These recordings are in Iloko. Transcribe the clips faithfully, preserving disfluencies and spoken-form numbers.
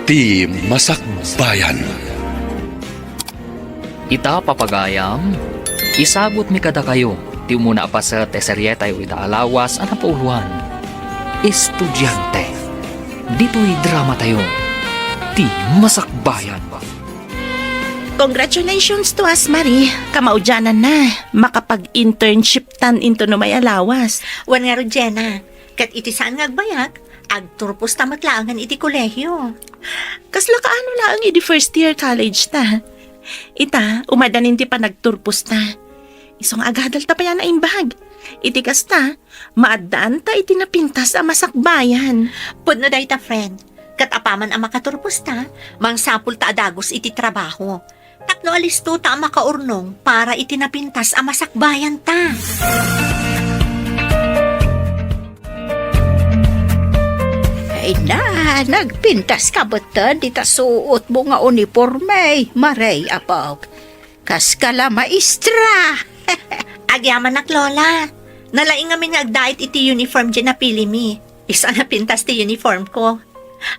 Ti Masakbayan. Ita, papagayam, isagutmi kadakayo ti umuna a paset ti serietayo ita a lawas a napauloan, Estudiante. Ditoy dramatayo, Ti Masakbayan. Congratulations to us, Marie. Kamaudianan na, makapag-internship tan into no may a lawas. Wen ngarud, Jenna, ket iti saan nga agbayag, agturposta met laengen iti kolehio. Kasla kaano laeng idi first year college ta? Ita, umaddanin ti panagturposta. Isu nga agadalta pay a naimbag. Iti kasta, maaddaanta iti napintas a masakbayan. Pudno dayta, friend. Ket apaman a makaturposta, mangsapulta a dagus iti trabaho. Tapno alistota a makaurnong para iti napintas a masakbayanta. Ay na, nagpintaska metten dita suotmo nga uniporme, Marie, apok. Kaska la maestra. Agyamanak, Lola. Nalaing ngamin nga agdait iti uniform diay napilimi. Isu a napintas ti uniformko.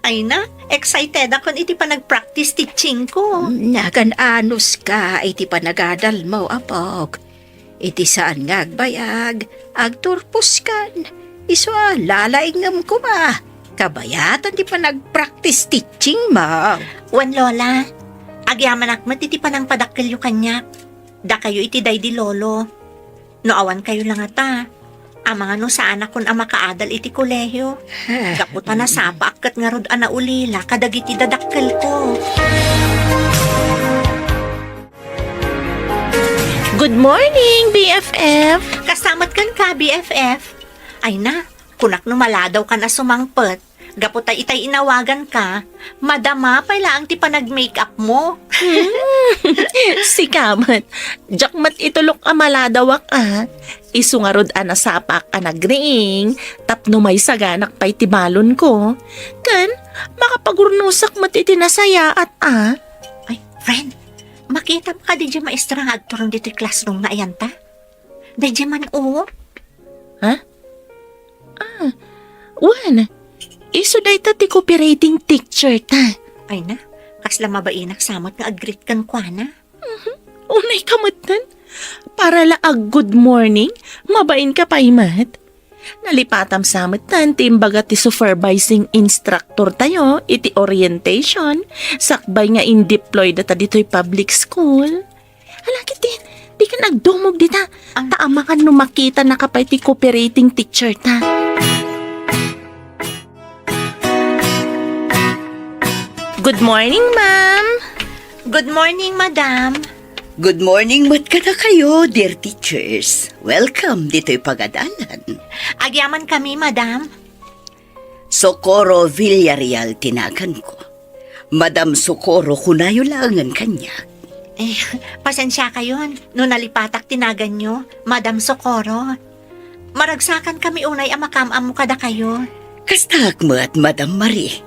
Ay na, excitedakon iti panagpractice teachingko. Nagan-anuska iti panagadalmo, apok. Iti saan nga agbayag, agturposkan. Isu a lalaingem koma. Kabayatan ti panagpractice teachingmo. Wen, Lola, agyamanak met iti panangpadakkelyo kaniak. Dakayo iti daydi lolo. No awankayo la ngata, amangan no saanakon a makaadal iti kolehio. Gapu ta nasapaak ket ngarud a naulila kadagiti dadakkelko. Good morning, B F F! Kasta met kenka, B F F. Ay na, kunak no maladawkan a sumangpet. Gapu ta itay inawaganka, madama pay laeng ti panag-make-upmo. Hmm. Sika met, diak met itulok a maladawak a. Isu ngarud a nasapaak a nagriing tapno maisaganak pay ti balonko. Ken makapagurnosak met iti nasayaat a. Ay, friend, makitam kadi diay maestra nga agturong ditoy classroom nga ayanta? Daydiay man, o. Ha? Ah, wen, isu dayta ti cooperating teacher ta. Ay na, kasla mabainak sa met nga ag-greet kenkuana. Mhm. Unay ka metten. Para la ag-good morning, mabain ka pay met. Nalipatam sa metten ti imbaga ti supervising instructor tayo iti orientation, sakbay nga in-deploy data ditoy public school. Ala, ket di, dikan agdumog dita. Ah. Ta amangan no makitanaka pay ti cooperating teacher ta. Good morning, ma'am. Good morning, madam. Good morning met kadakayo, dear teachers. Welcome ditoy pagadalan. Agyamankami, madam. Socorro Villarreal ti naganko. Madam Socorro, kunayo laengen kaniak. Eh, pasensiakayon no nalipatak ti naganyo, Madam Socorro. Maragsakankami unay a makaam-ammo kadakayo. Kastaak met, Madam Marie.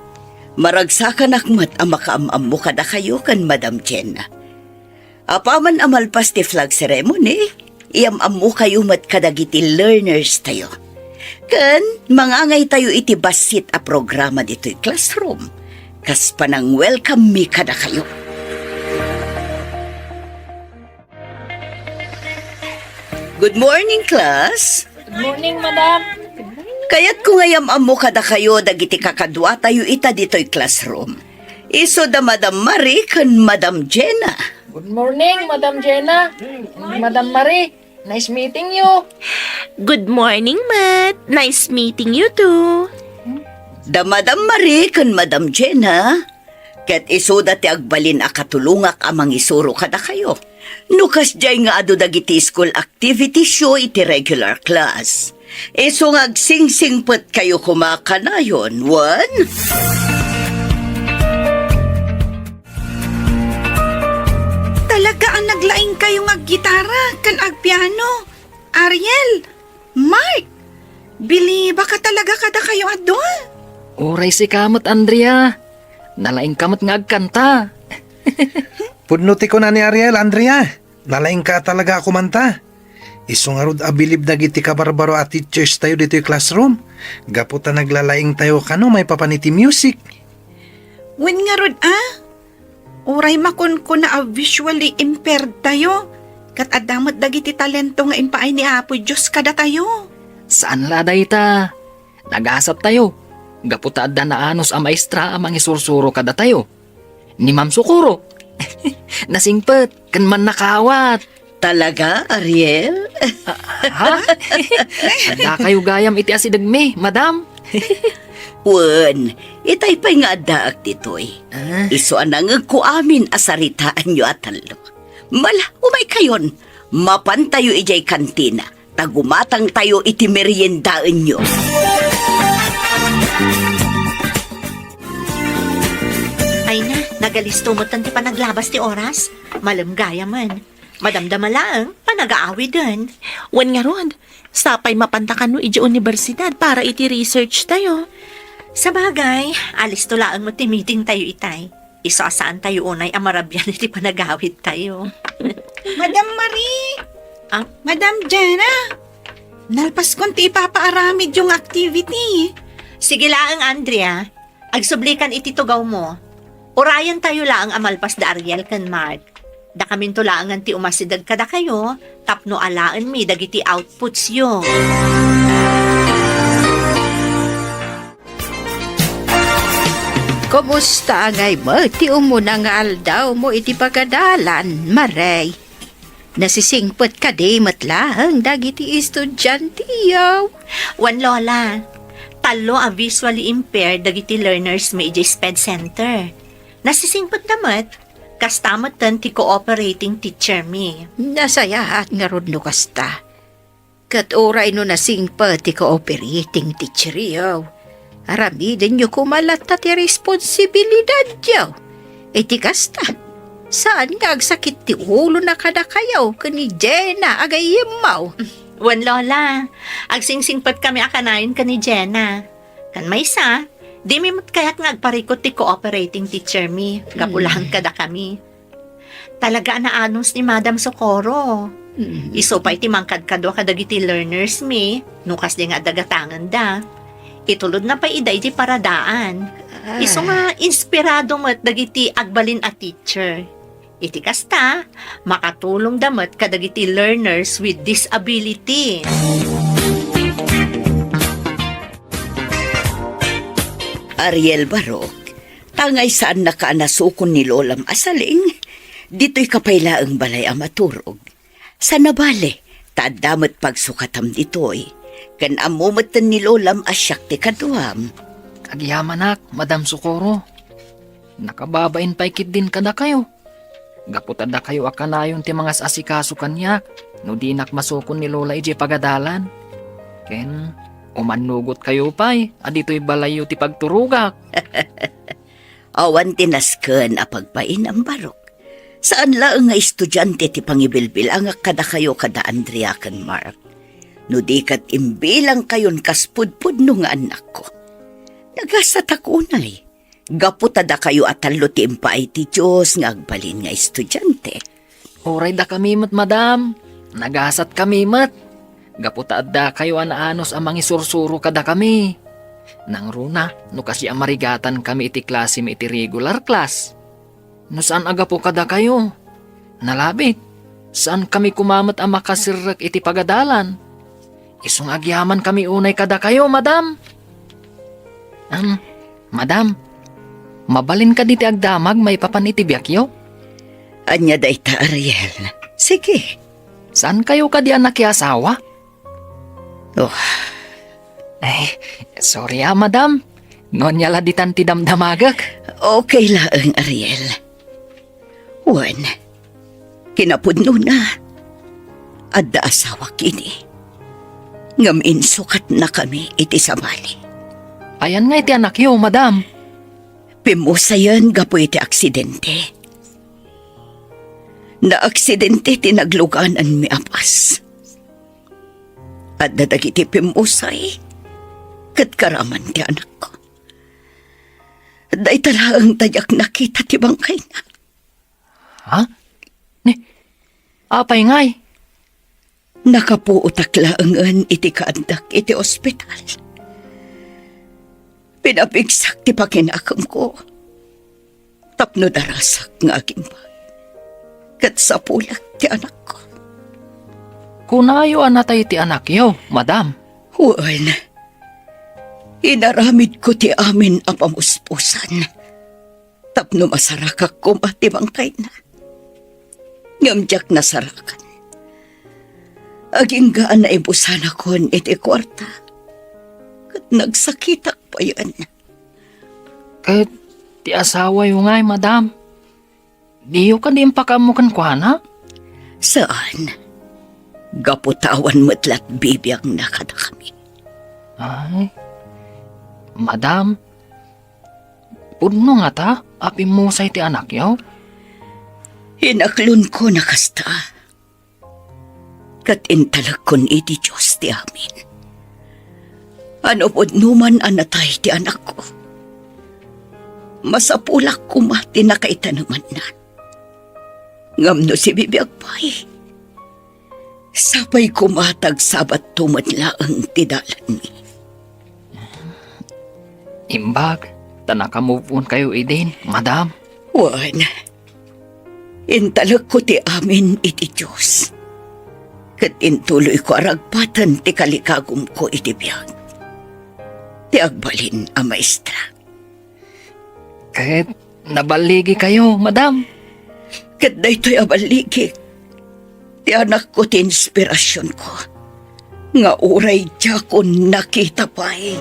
Maragsakanak met a makaam-ammo kadakayo ken Madam Jenna. Apaman a malpas ti flag ceremony, iyam-ammokayo met kadagiti learners tayo. Ken mangangaytayo iti bassit a programa ditoy classroom, kas panang-welcome mi kadakayo. Good morning, class. Good morning, madam. Kayatko nga iyam-ammo kadakayo dagiti kakaduatayo ita ditoy classroom. Isu da Madam Marie ken Madam Jenna. Good morning, Madam Jenna and Madam Marie. Nice meeting you. Good morning, Matt. Nice meeting you too. Da Madam Marie ken Madam Jenna, ket isuda ti agbalin a katulongak a mangisuro kadakayo. No kasdiay nga adu dagiti school activitiesyo iti regular class, isu nga agsingsingpetkayo koma kanayon, wen? Talaga a naglaingkayo nga aggitara ken agpiano. Ariel, Mark, bilibaka talaga kadakayo a dua. Uray sika met, Andrea. Nalaingka met nga agkanta. Pudno ti kuna ni Ariel, Andrea. Nalaingka talaga a kumanta. Isu ngarud a bilib dagiti kabarbaro a teachers tayo ditoy classroom. Gapu ta naglalaingtayo kano maipapan iti music. Wen ngarud a, uray makunkuna a visually impaired tayo, ket adda met dagiti talento nga impaay ni Apo Dios kadatayo. Saan la dayta. Nagasat tayo. Gapu ta adda naanus a maestra a mangisursuro kadatayo. Ni Ma'am Socorro. Nasingpet ken mannakaawat. Talaga, Ariel? Ha? Adda kayo gayam iti asidegmi, madam? Wen, itay pay nga addaak ditoy. Ah. Isu a nangegko amin a saritaanyo a tallo. Mala, umay kayon. Mapantayo idiay kantina. Ta gumatangtayo iti meriendaenyo. Ay na, nagalisto metten ti panaglabas ti oras. Malem gayamen. Madamdama laeng, panagaawiden. Wen ngarud, sapay mapanta kano idiay universidad para iti research tayo. Sabagay, alisto laeng met ti meeting tayo itay. Isu a saan tayo unay a marabian iti panagawid tayo. Madam Marie! Ah? Madam Jenna! Nalpaskon ti ipapaaramidyo nga activity. Sige laeng, Andrea. Agsublikan iti tugawmo. Urayen tayo laeng a malpas da Ariel ken Mark. Dakaminto laengen ti umasideg kadakayo tapno alaenmi dagiti outputsyo. Kumusta ngay met ti umuna nga aldawmo iti pagadalan, Marie? Nasisingpet kadi met laeng dagiti estudianteyo? Wen, Lola. Tallo a visually impaired dagiti learners mi idiay SPED Center. Nasisingpetda met, kasta metten ti cooperating teacher mi. Nasayaat ngarud no kasta. Ket uray no nasingpet ti cooperating teacheryo, aramidenyo koma latta ti responsibilidadyo. Iti kasta, saan nga agsakit ti ulona kadakayo ken ni Jenna a gayyemmo. Wen, Lola, agsingsingpetkami a kanayon ken ni Jenna. Ken maysa, dimi met kayat nga agparikut ti cooperating teacher mi, gapu laeng kadakami. Talaga a naanus ni Madam Socorro. Mm. Isu pay ti mangkadkadua kadagiti learners mi, no kasdi nga adda gatangenda. Itulodna pay ida iti paradaan. Ah. Isu nga inspirado met dagiti agbalin a teacher. Iti kasta, makatulongda met kadagiti learners with disability. Ariel Barok, tangay saannaka a nasukon ni Lolam a saling, ditoyka pay laeng balay a maturog. Sana bale, ta adda met pagsukatam ditoy. Ken ammo metten ni Lolam a siak ti kaduam. Agyamanak, Madam Socorro. Nakababain pay ketdin kadakayo. Gapu ta dakayo a kanayon ti mangas-asikaso kaniak no dinak masukon ni Lola idiay pagadalan. Ken, umannugotkayo pay a ditoy balayyo ti pagturogak. Awan ti nasken a pagbainam, Barok. Saan laeng nga estudiante ti pangibilbilangak kadakayo kada Andrea ken Mark. No di ket imbilangkayon kas pudpudno nga annakko. Nagasatak unay. Gapu ta dakayo a tallo ti impaay ti Dios nga agbalin nga estudiante. Uray dakami met, madam. Nagasatkami met. Gapu ta addakayo a naanus a mangisursuro kadakami. Nangruna, no kasdi a marigatankami iti klasemi iti regular class. No saan a gapu kadakayo, nalabit, saankami koma met a makasirrek iti pagadalan. Isu nga agyamankami unay kadakayo, madam. Am, madam, mabalin kadi ti agdamag maipapan iti biagyo? Ania dayta, Ariel? Sige. Saankayo kadi a nakiasawa? Oh. Ay, sorry a, madam. Ngunyan la ditan ti damdamagek. Okay laeng, Ariel. Wen, kinapudnona, adda asawak idi. Ngem insukatnakami iti sabali. Ayan nga iti anakyo, madam? Pimmusayen gapu iti aksidente. Naaksidente ti naglugananmi a bus. Adda dagiti pimmusay ket karaman ti anakko. Dayta laeng ta diak nakita ti bangkayna. Ha? Ni, apay ngay? Nakapuotak laengen iti kaaddak iti ospital. Pinapigsak ti pakinakemko. Tapno darasak nga agimbag, ket sapulek ti anakko. Kunayo a natay ti anakyo, madam? Wen, inaramidko ti amin a pamuspusan tapno masarakak koma ti bangkayna. Ngem diak nasarakan. Agingga a naibusanakon iti kuarta, ket nagsakitak payen. Ket ti asawayo ngay, madam? Diyo kadi impakaammo kenkuana? Saan. Gapu ta awan met la ti bibiagna kadakami. Ay, madam, pudno ngata a pimmusay ti anakyo? Inaklonko a kasta. Ket intalekkon iti Dios ti amin. A no pudno man a natay ti anakko, masapulak koma ti nakaitanemanna. Ngem no sibibiag pay, sapay koma ta agsabatto met laeng ti dalanmi. Imbag ta naka-move on kayo idin, madam. Wen, intalekko ti amin iti Dios, ket intuloyko a ragpaten ti kalikagumko iti biag. Ti agbalin a maestra. Ket naballigi kayo, madam? Ket daytoy a balligik, ti anakko ti inspirasionko, nga uray diakon nakita pay.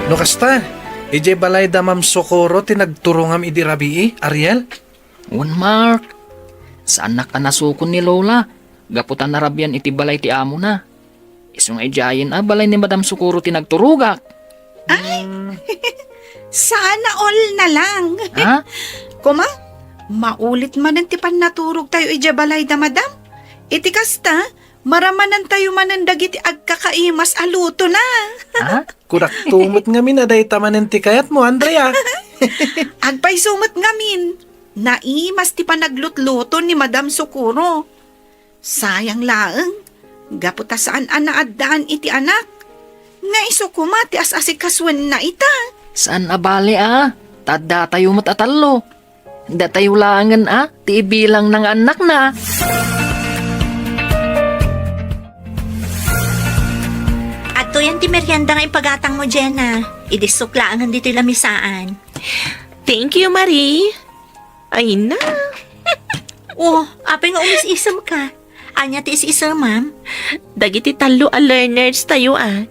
No kasta, idiay balay da Ma'am Socorro ti nagturongam idi rabii, Ariel? Wen, Mark. Saannak a nasukon ni Lola, gapu ta narabian iti balay ti amona. Isu nga idiayen a balay ni Madam Socorro ti nagturogak. Ay, sana all na lang. Ha? Koma, maulit manen ti pannaturogtayo idiay balay da Madam. Iti kasta, maramanantayo manen dagiti agkakaimas a lutona. Ha? Kunak tumot ngamin a dayta manen ti kayatmo, Andrea. Agpayso met ngamin. Naimas ti panaglutluto ni Madam Socorro. Sayang laeng, gapu ta saan a naaddaan iti anak. Nga isu koma ti as-asikasuenna ita. Saan a bale a, ta addatayo met a tallo. Datayo laengen a, ti ibilangna nga annakna. Adtoyen ti merienda nga impagatangmo, Jenna. Idissok laengen ditoy lamisaan. Thank you, Marie. Ay na. Oh, apay nga umis-isemka? Ania ti is-isemam? Dagiti tallo a learners tayo a.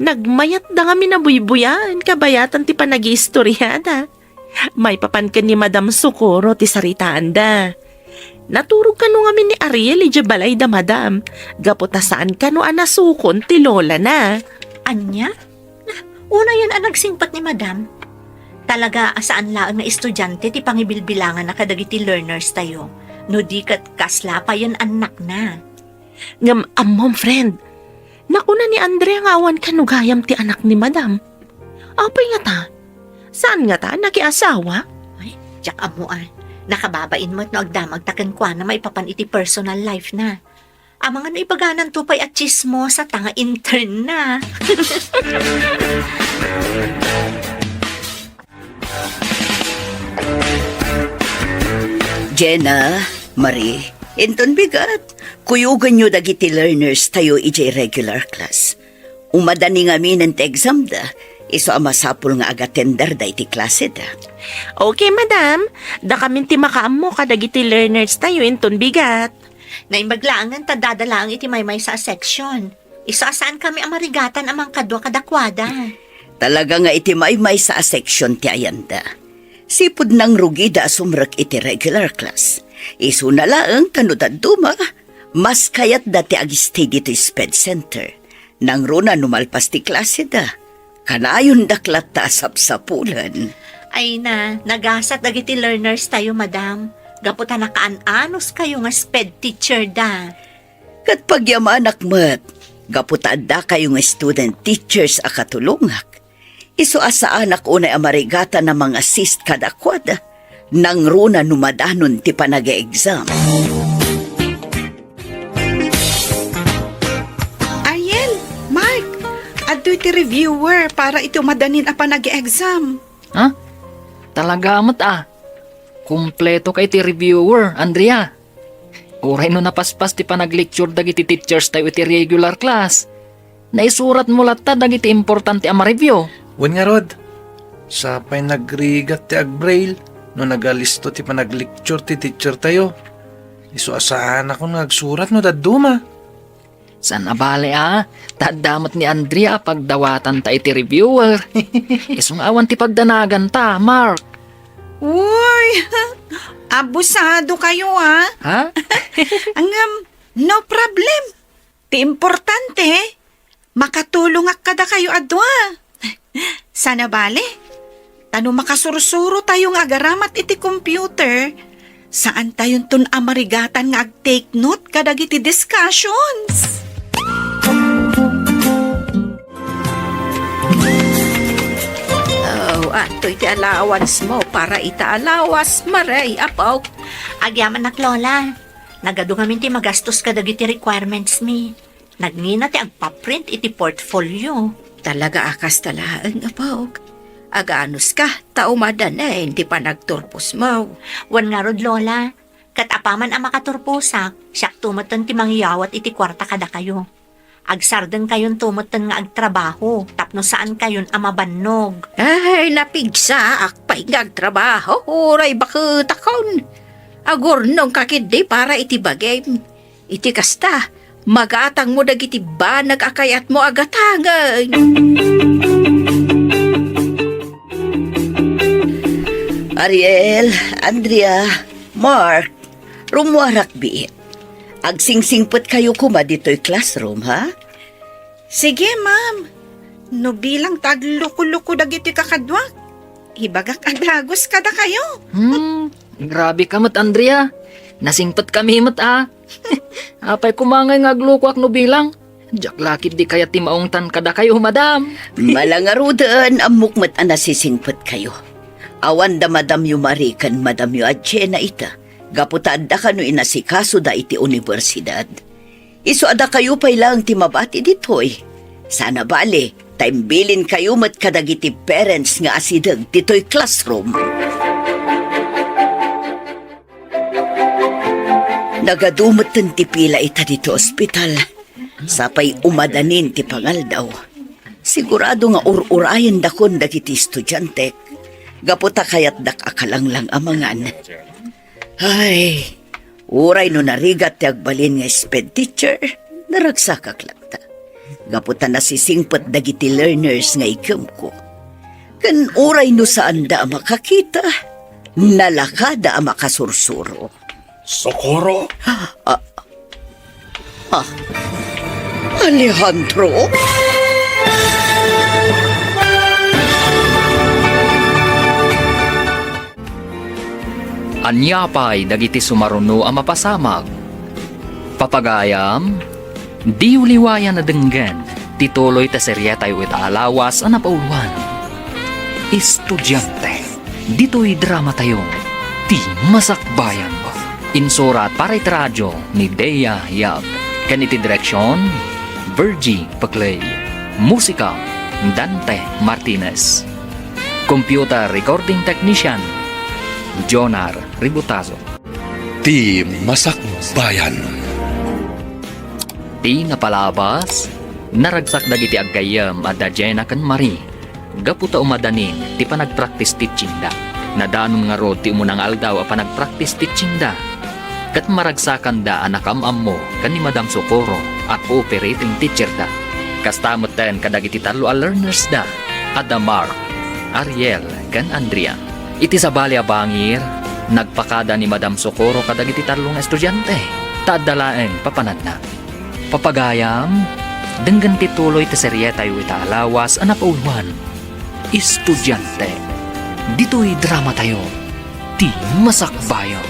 Nagmayatda ngamin a buybuyaen kabayatan ti panagiistoriada. Maipapan ken ni Madam Socorro ti saritaanda. Naturog kano ngamin ni Ariel idiay balay da Madam, gapu ta saan kano a nasukon ti lolana. Ania? Unayen a nagsingpet ni Madam. Talaga a saan laeng nga estudiante ti pangibilbilangana kadagiti learners tayo, no di ket kasla payen annakna. Ngem ammom, friend, nakuna ni Andrea nga awan kano gayam ti anak ni Madam. Apay ngata? Saan ngata a nakiasawa? Ay, diak ammo a. Nakababain met no agdamagta kenkuana maipapan iti personal life na. Amangan no ibagananto pay a tsismosa ta nga intern na. Jenna, Marie, inton bigat, kuyogenyo dagiti learners tayo idiay regular class. Umadani ngaminen ti exam da, isu a masapul nga agatenderda iti klase da. Okay, madam. Dakamin ti makaammo kadagiti learners tayo inton bigat. Naimbag laengen ta dada laeng iti maymaysa a section. Isu a saan kami a marigatan a mangkadua kadakuada. Talaga nga iti maymaysa a section ti ayanda. Sipud nangrugida a sumrek iti regular class. Isuna laeng ta no dadduma, mas kayatda ti ag-stay ditoy sped center. Nangruna no malpas ti klaseda, kanayondak latta a sapsapulen. Ay na, nagasat dagiti learners tayo, madam. Gapu ta nakaan-anos kayo nga sped teacher da. Ket pagyamanak met, gapu ta adda kayo nga student teachers a katulongak. Isu a saanak unay a marigatan a mang-assist kadakuada, nangruna no madanon ti panag-exam. Ariel, Mark, adtoy reviewer para iti umadanin a panag-exam. Ha? Talaga met a. Kumpleto ka iti reviewer, Andrea. Uray no napaspas ti panaglecture dagiti teachers tayo iti regular class, naisuratmo latta dagiti importante a ma-review. Wen ngarud, sapay nagrigat ti agbraille no nagalisto ti panaglecture ti teacher tayo. Isu a saanakon nga agsurat no dadduma. Saan a bale a, ta adda met ni Andrea a pagdawatanta iti reviewer. Isu nga awan ti pagdanaganta, Mark. Uy, abusado kayo, ah. Ha? Ngem, no problem. Ti importante, makatulongak kadakayo a dua. Saan a bale, ta no makasursuro tayo nga agaramat iti computer, saan tayonton a marigatan nga ag-take note kadagiti discussions. Oh, adtoy ti allowance mo para ita a lawas, Maray, apo. Agyamanak, Lola. Nagadu ngamin ti magastos kadagiti requirements mi. Nagngina ti agpaprint iti portfolio. Talaga a kasta laeng, apo. Aganuska, ta umadanen ti panagturposmo. Wen ngarud, Lola, ket apaman a makaturposak, siakto metten ti mangyawat iti kuarta kadakayo. Agsardengkayonto metten nga agtrabaho tapno saankayon a mabannog. Ay, napigsaak pay nga agtrabaho, uray baketakon. Agurnongka ketdi para iti bagim. Iti kasta, magatangmo dagiti banag a kayatmo a gatangen. Ariel, Andrea, Mark, rummuarakbi. Agsingsingpetkayo koma ditoy classroom, ha? Sige, ma'am. No bilang ta agluko-luko dagitoy kakaduak, ibagak a dagus kadakayo. Hmm, grabe ka met, Andrea. Nasingpetkami met, a. Apay koma ngay nga aglukoak no bilang? Diak la ketdi kayat ti maungtan kadakayo, madam. Mala ngaruden, ammok met a nasisingpetkayo. Awan da madamyo Marie ken madamyo a Jenna ita, gapu ta adda kano inasikasoda iti universidad. Isu a dakayo pay laeng ti mabati ditoy. Saan a bale, ta imbilinkayo met kadagiti parents nga asideg ditoy classroom. Nagadu metten ti pila ita ditoy ospital. Sapay umadanin ti pangaldaw. Sigurado nga ur-urayendakon dagiti estudiantek. Gapu ta kayatdak a kalanglang a mangan. Ay, uray no narigat ti agbalin nga sped teacher, naragsakak latta. Gapu ta nasisingpet dagiti learners nga iggemko. Ken uray no saanda a makakita, nalakada a makasursuro. Socorro? Ah, ah, Alejandro? Ania pay dagiti sumaruno a mapasamak? Papagayam, diyo liwayan a denggen ti tuloy ta seriatayo ita a lawas a napauluan. Estudiante, ditoy dramatayo, Ti Masakbayan. Insurat para iti radio ni Dea Yap, ken iti direksion, Virgie Paclay. Musika, Dante Martinez. Computer recording technician, Jonar Ributazo. Ti Masakbayan. Ti napalabas, naragsak dagiti aggayyem a da Jenna ken Marie gapu ta umadanin ti panagpractice teachingda. Nadanon ngarud ti umuna nga aldaw a panagpractice teachingda, ket maragsakanda a nakaam-ammo ken ni Madam Socorro a cooperating teacherda. Kasta metten kadagiti tallo a learnersda, a da Mark, Ariel, ken Andrea. Iti sabali a bangir, nagpakada ni Madam Socorro kadagiti tallo nga estudiante, ta adda laeng papananna. Papagayam, denggen ti tuloy ti serietayo ita a lawas a napauluan. Estudiante, ditoy dramatayo, Ti Masakbayan.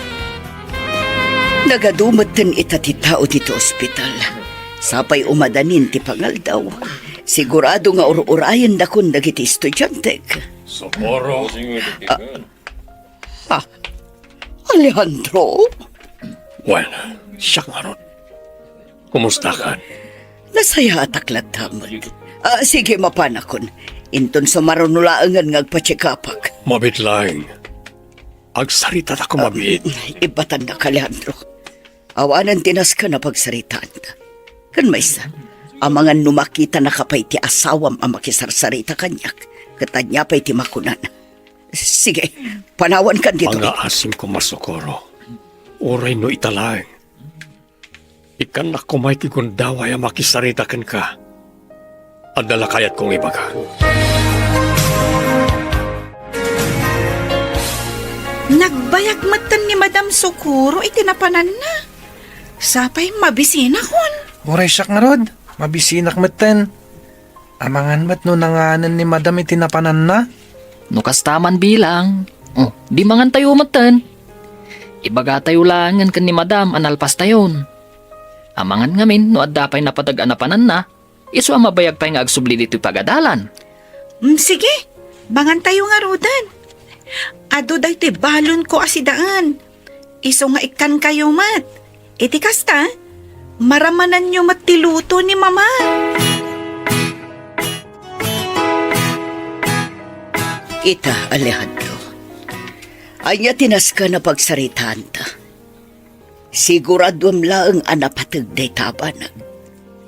Nagadu metten ita ti tao ditoy ospital. Sapay umadanin ti pangaldaw, sigurado nga ur-urayendakon dagiti estudiantek. Socorro. Ah, ah, Alejandro? Wen, siak ngarud. Kumustakan? Nasayaatak latta met. Ah, sige, mapanakon. Inton sumaruno laengen nga agpachekapak. Mabiit laeng. Agsaritatak mabiit. Ah, ibatannaka, Alejandro. Awanen ti nasken a pagsaritaanta. Ken maysa, amangan no makitanaka pay ti asawam a makisarsarita kaniak, ket ania pay ti makunana? Sige, panawankan ditoy. Pangaasim koma, Socorro. Uray no ita laeng. Ikkannak koma iti gundaway a makisarita kenka. Adda la kayatko nga ibaga. Nagbayag metten ni Madam Socorro iti napananna. Sapay mabisinakon. Uray siak ngarud, mabisinak metten. Amangan met no nanganen ni Madam iti napananna? No kasta man bilang, oh, di mangantayo metten. Ibagatayo laengen ken ni Madam a nalpastayon. Amangan ngamin no adda pay napateg a napananna, isu a mabayag pay nga agsubli ditoy pagadalan. Mm, sige, mangantayo ngaruden. Adu daytoy balonko a sidaen. Isu nga ikkankayo met. Iti kasta, maramananyo met ti luto ni Mama. Ita, Alejandro, ania ti nasken a pagsaritaanta? Siguraduem laeng a napateg dayta a banag,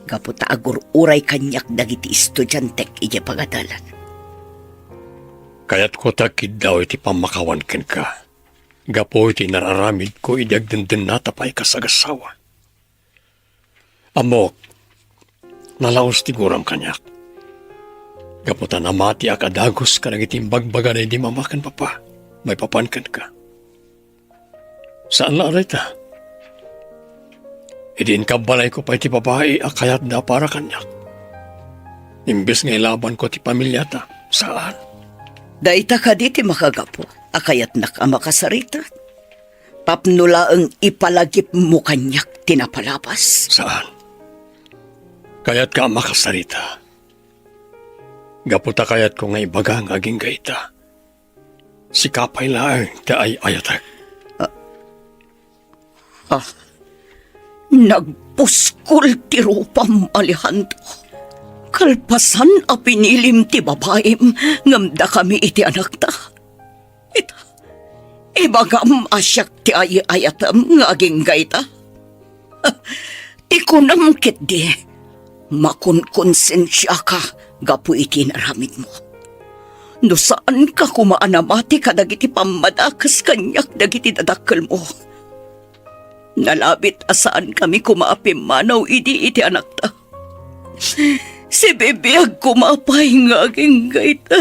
gapu ta agur-uray kaniak dagiti estudiantek idiay pagadalan. Kayatko ti agkiddaw iti pammakawan kenka, gapu iti nar-aramidko idi agdendennata pay kas agassawa. Ammok, nalaus ti guram kaniak. Gapu ta namatiak a dagus kadagiti imbagbagada idi mama ken papa maipapan kenka. Saan la a dayta. Idi inkabbalayko pay ti babai a kayatda para kaniak, imbes nga ilabanko ti familiata, saan. Dayta kadi ti makagapu a kayatnak a makasarita? Tapno laeng ipalagipmo kaniak ti napalabas? Saan. Kayatka a makasarita. Gapu ta kayatko nga ibaga nga agingga ita. Sika pay laeng ti ay-ayatek. Ah. Ah. Nagpuskol ti rupam, Alejandro. Kalpasan a pinilim ti babaim ngem dakami iti anakta. Ita, ibagam a siak ti ay-ayatem nga agingga ita. Ti kunam ketdi, makonkonsensiaka gapu iti inaramidmo. No saanka koma a namati kadagiti pammadakes kaniak dagiti dadakkelmo. Nalabit a saankami koma a pimmanaw idi iti anakta. Sibibiag koma pay nga agingga ita.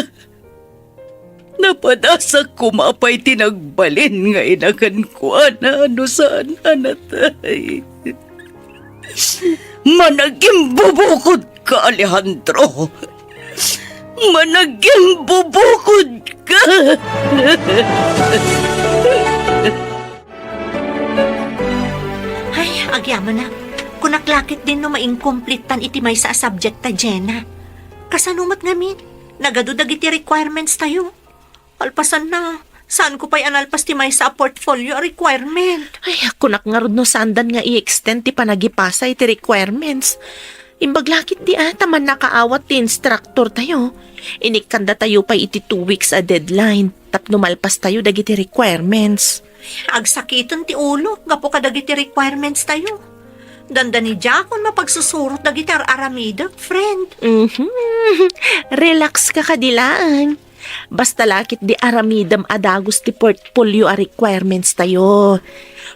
Napadasak koma pay ti nagbalin nga ina kenkuana no saan a natay. Managimbubukodka, Alejandro. Managimbubukodka. Ay, agyamanak. Kunak la ketdin no maingkomplittan iti maysa a subject ta, Jena. Kasano met ngamin? Nagadu dagiti requirements tayo. Kalpasanna, saanko pay a nalpas ti maysa a portfolio a requirement. Ay, kunak ngarud no saandan nga i-extend ti panagipasa iti requirements. Imbag la ketdi a ta mannakaawat ti instructor tayo. Inikkanda tayo pay iti two weeks a deadline tapno malpas tayo dagiti requirements. Agsakiten ti ulo gapu kadagiti requirements tayo. Dandani diakon mapagsusurot dagiti ar-aramidek, friend. Mhm. Relax ka kadi laeng. Basta la ketdi aramidem a dagus ti portfolio a requirements tayo.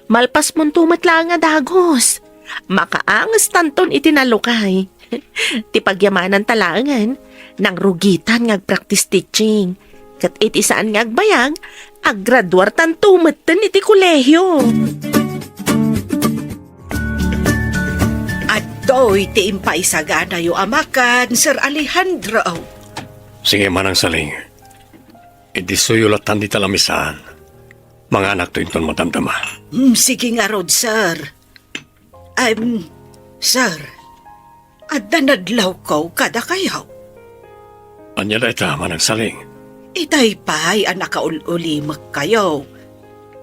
Malpasmonto met laeng a dagus. Makaangestanton iti nalukay. Ti pagyamananta laengen, nangrugitan nga agpractice teaching. Ket iti saan nga agbayag, aggraduartanto metten iti kolehio. Adtoy ti impaisaganayo a makan, Sir Alejandro. Sige, Manang Saling. Idissoyo lattan dita lamisaan. Manganakto inton madamdama. Mm, sige ngarud, sir. Em, sir, adda nadlawko kadakayo. Ania dayta, Manang Saling? Itay pay a nakaul-ulimekkayo.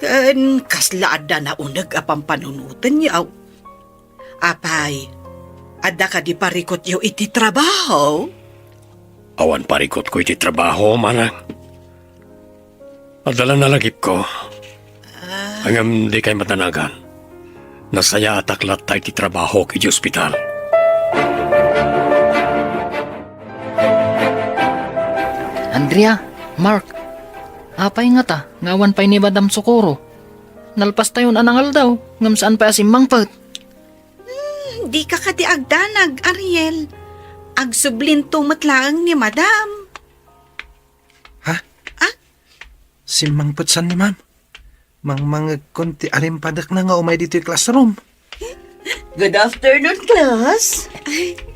Ken kasla adda nauneg a pampanunotenyo. Apay, Adda kadi parikutyo iti trabaho? Awan parikutko iti trabaho, manang. Adda la nalagipko. Ngem dikay madanagan. Nasayaatak latta iti trabahok iti ospital. Andrea, Mark, apay ngata nga awan pay ni Madam Socorro? Nalpastayon a nangaldaw, ngem saan pay a simmangpet. Hmm, dika kadi agdanag, Ariel. Agsublinto met laeng ni Madam. Ha? Ah? Simmangpet san ni Ma'am? Mangmangegkon ti arimpadekna nga umay ditoy classroom. Good afternoon, class.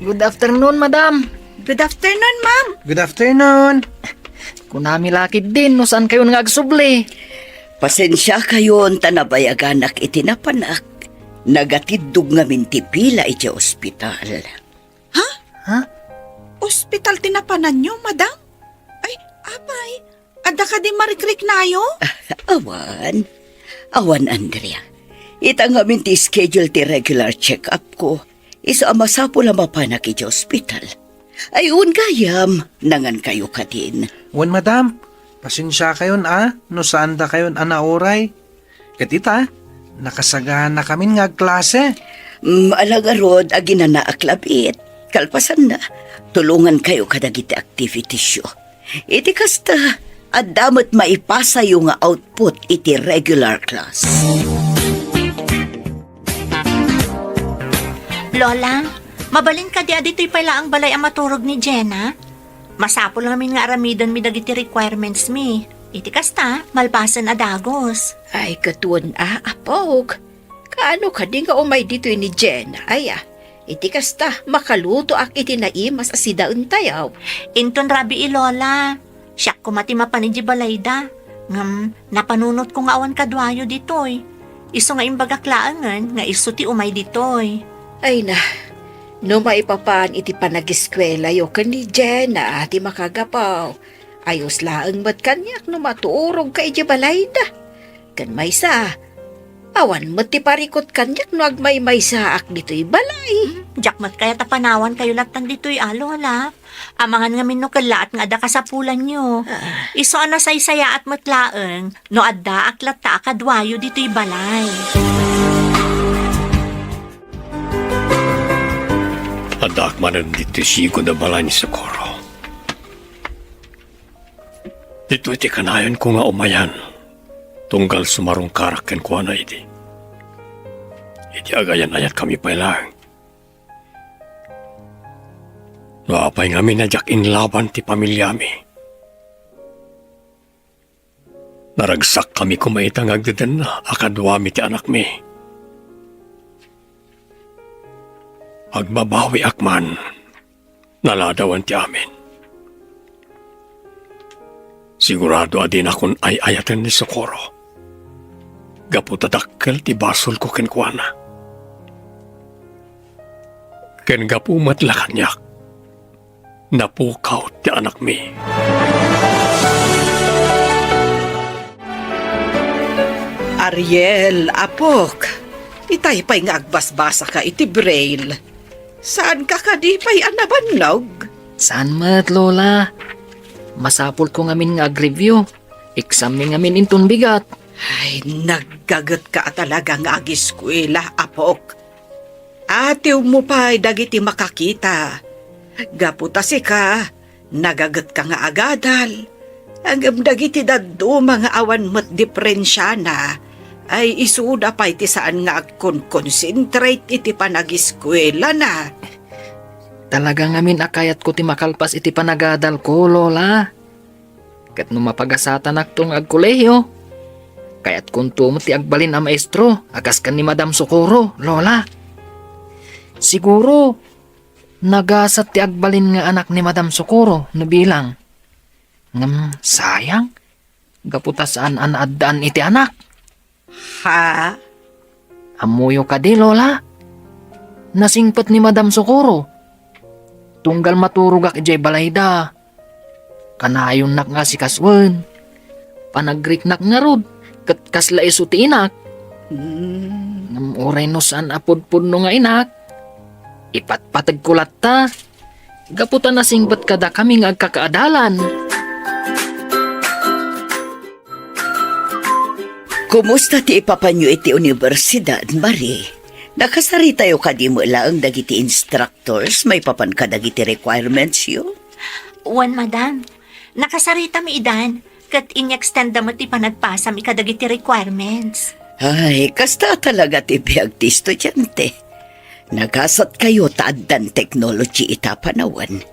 Good afternoon, madam. Good afternoon, ma'am. Good afternoon. Kunami la ketdin no saan kayon nga agsubli. Pasensia kayon ta nabayaganak iti napanak. Nagatiddog ngamin ti pila iti ospital. Ha? Ha? Ospital ti napananyo, madam? Ay, apay, adda kadi marikriknayo? Awan. Awan, Andrea. Ita ngamin ti schedule ti regular check-up ko. Isu a masapul a mapanak iti ospital. Ay, un gayam, nangan kayo kadin. Wen, madam. Pasensia kayon a, no saan da kayon a nauray. Ket ita, nakasagana kamin nga agklase. Mm, ala ngarud, aginanaak labit. Kalpasanna, tulongan kayo kadagiti activities yo. Iti kasta, adda met maipasayo nga output iti regular class. Lola, mabalin kadi a ditoy pay laeng balay a maturog ni Jenna? Masapul ngamin nga aramidenmi dagiti requirements mi. Iti kasta, malpasen a dagus. Ay, ket wen a, apok. Kaano kadi nga umay ditoy ni Jenna, aya? Iti kasta, makalutoak iti naimas a sidaentayo. Inton rabii, Lola. Siak koma ti mapan idiay balayda. Ngem, napanunotko nga awan kaduayo ditoy. Isu nga imbagak laengen nga isu ti umay ditoy. Ay na, no maipapan iti panagiskuelayo ken ni Jenna ti makagapu, ayos laeng met kaniak no maturogka idiay balayda. Ken maysa, awan met ti parikut kaniak no agmaymaysaak ditoy balay. Hmm, diak met kayat a panawankayo lattan ditoy a, Lola. Amangan ngamin no kellaat nga adda kasapulanyo. Ah. Isu a nasaysayaat met laeng no addaak latta a kaduayo ditoy balay. Addaak manen ditoy sigud a balay ni Socorro. Ditoy ti kanayonko nga umayan, tunggal sumarungkarak kenkuana idi. Idi agayan-ayatkami pay laeng. No apay ngamin a diak inlaban ti pamiliami. Naragsakkami koma ita nga agdedenna a kaduami ti anakmi. Agbabawiak man, naladawan ti amin. Sigurado a dinakon ay-ayaten ni Socorro. Gapu ta dakkel ti basolko kenkuana. Ken gapu met la kaniak, napukaw ti anakmi. Ariel, apok, itay pay nga agbasbasaka iti braille. Saanka kadi pay a nabannog? Saan met, Lola. Masapulko ngamin nga ag-review. Exam-mi ngamin inton bigat. Ay, naggagetka a talaga nga agiskuela, apok. Atiwmo pay dagiti makakita. Gapu ta sika, nagagetka nga agadal. Ngem dagiti dadduma nga awan met diperensiana, ay isuda pay ti saan nga agkonkonsentrate iti panagiskuelana. Talaga ngamin a kayatko ti makalpas iti panagadalko, Lola. Ket no mapagasatanakto nga agkolehiyo, kayatkonto met ti agbalin a maestro a kas ken ni Madam Socorro, Lola. Siguro, nagasat ti agbalin nga anak ni Madam Socorro no bilang. Ngem sayang, gapu ta saan a naaddaan iti anak. Ha? Ammoyo kadi, Lola? Nasingpet ni Madam Socorro. Tunggal maturogak idiay balayda, kanayonnak nga asikasuen. Panagriknak ngarud, ket kasla isu ti inak. Hmm. Ngem uray no saan a pudpudno nga inak, Ipatpategko latta. Gapu ta nasingpet kadakami nga agkakaadalan. Kumusta ti ipapanyo iti universidad, Marie? Nakasaritayo kadi met laeng dagiti instructors maipapan kadagiti requirements yo? Wen, madam. Nakasaritami idan, ket in-extenda met ti panagpasami kadagiti requirements. Ay, kasta talaga ti biag ti estudiante. Nagasatkayo ta addan technology ita panawen.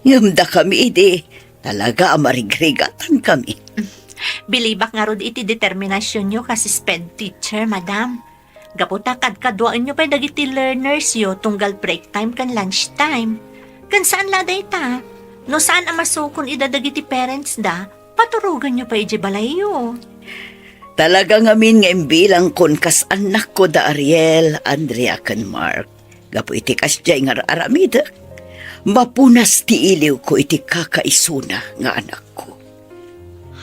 Ngem dakami idi, talaga a marigrigatankami. Bilibak ngarud iti determinasionyo kas SPED teacher, madam. Gapu ta kadkaduaenyo pay dagiti learners yo tunggal break time ken lunch time. Ken saan la dayta, no saan a masukon ida dagiti parents da, paturoganyo pay idiay balayyo. Talaga ngamin nga imbilangkon kas annakko da Ariel, Andrea, ken Mark. Gapu iti kasdiay nga ar-aramidek, mapunas ti iliwko iti kakaisuna nga anakko.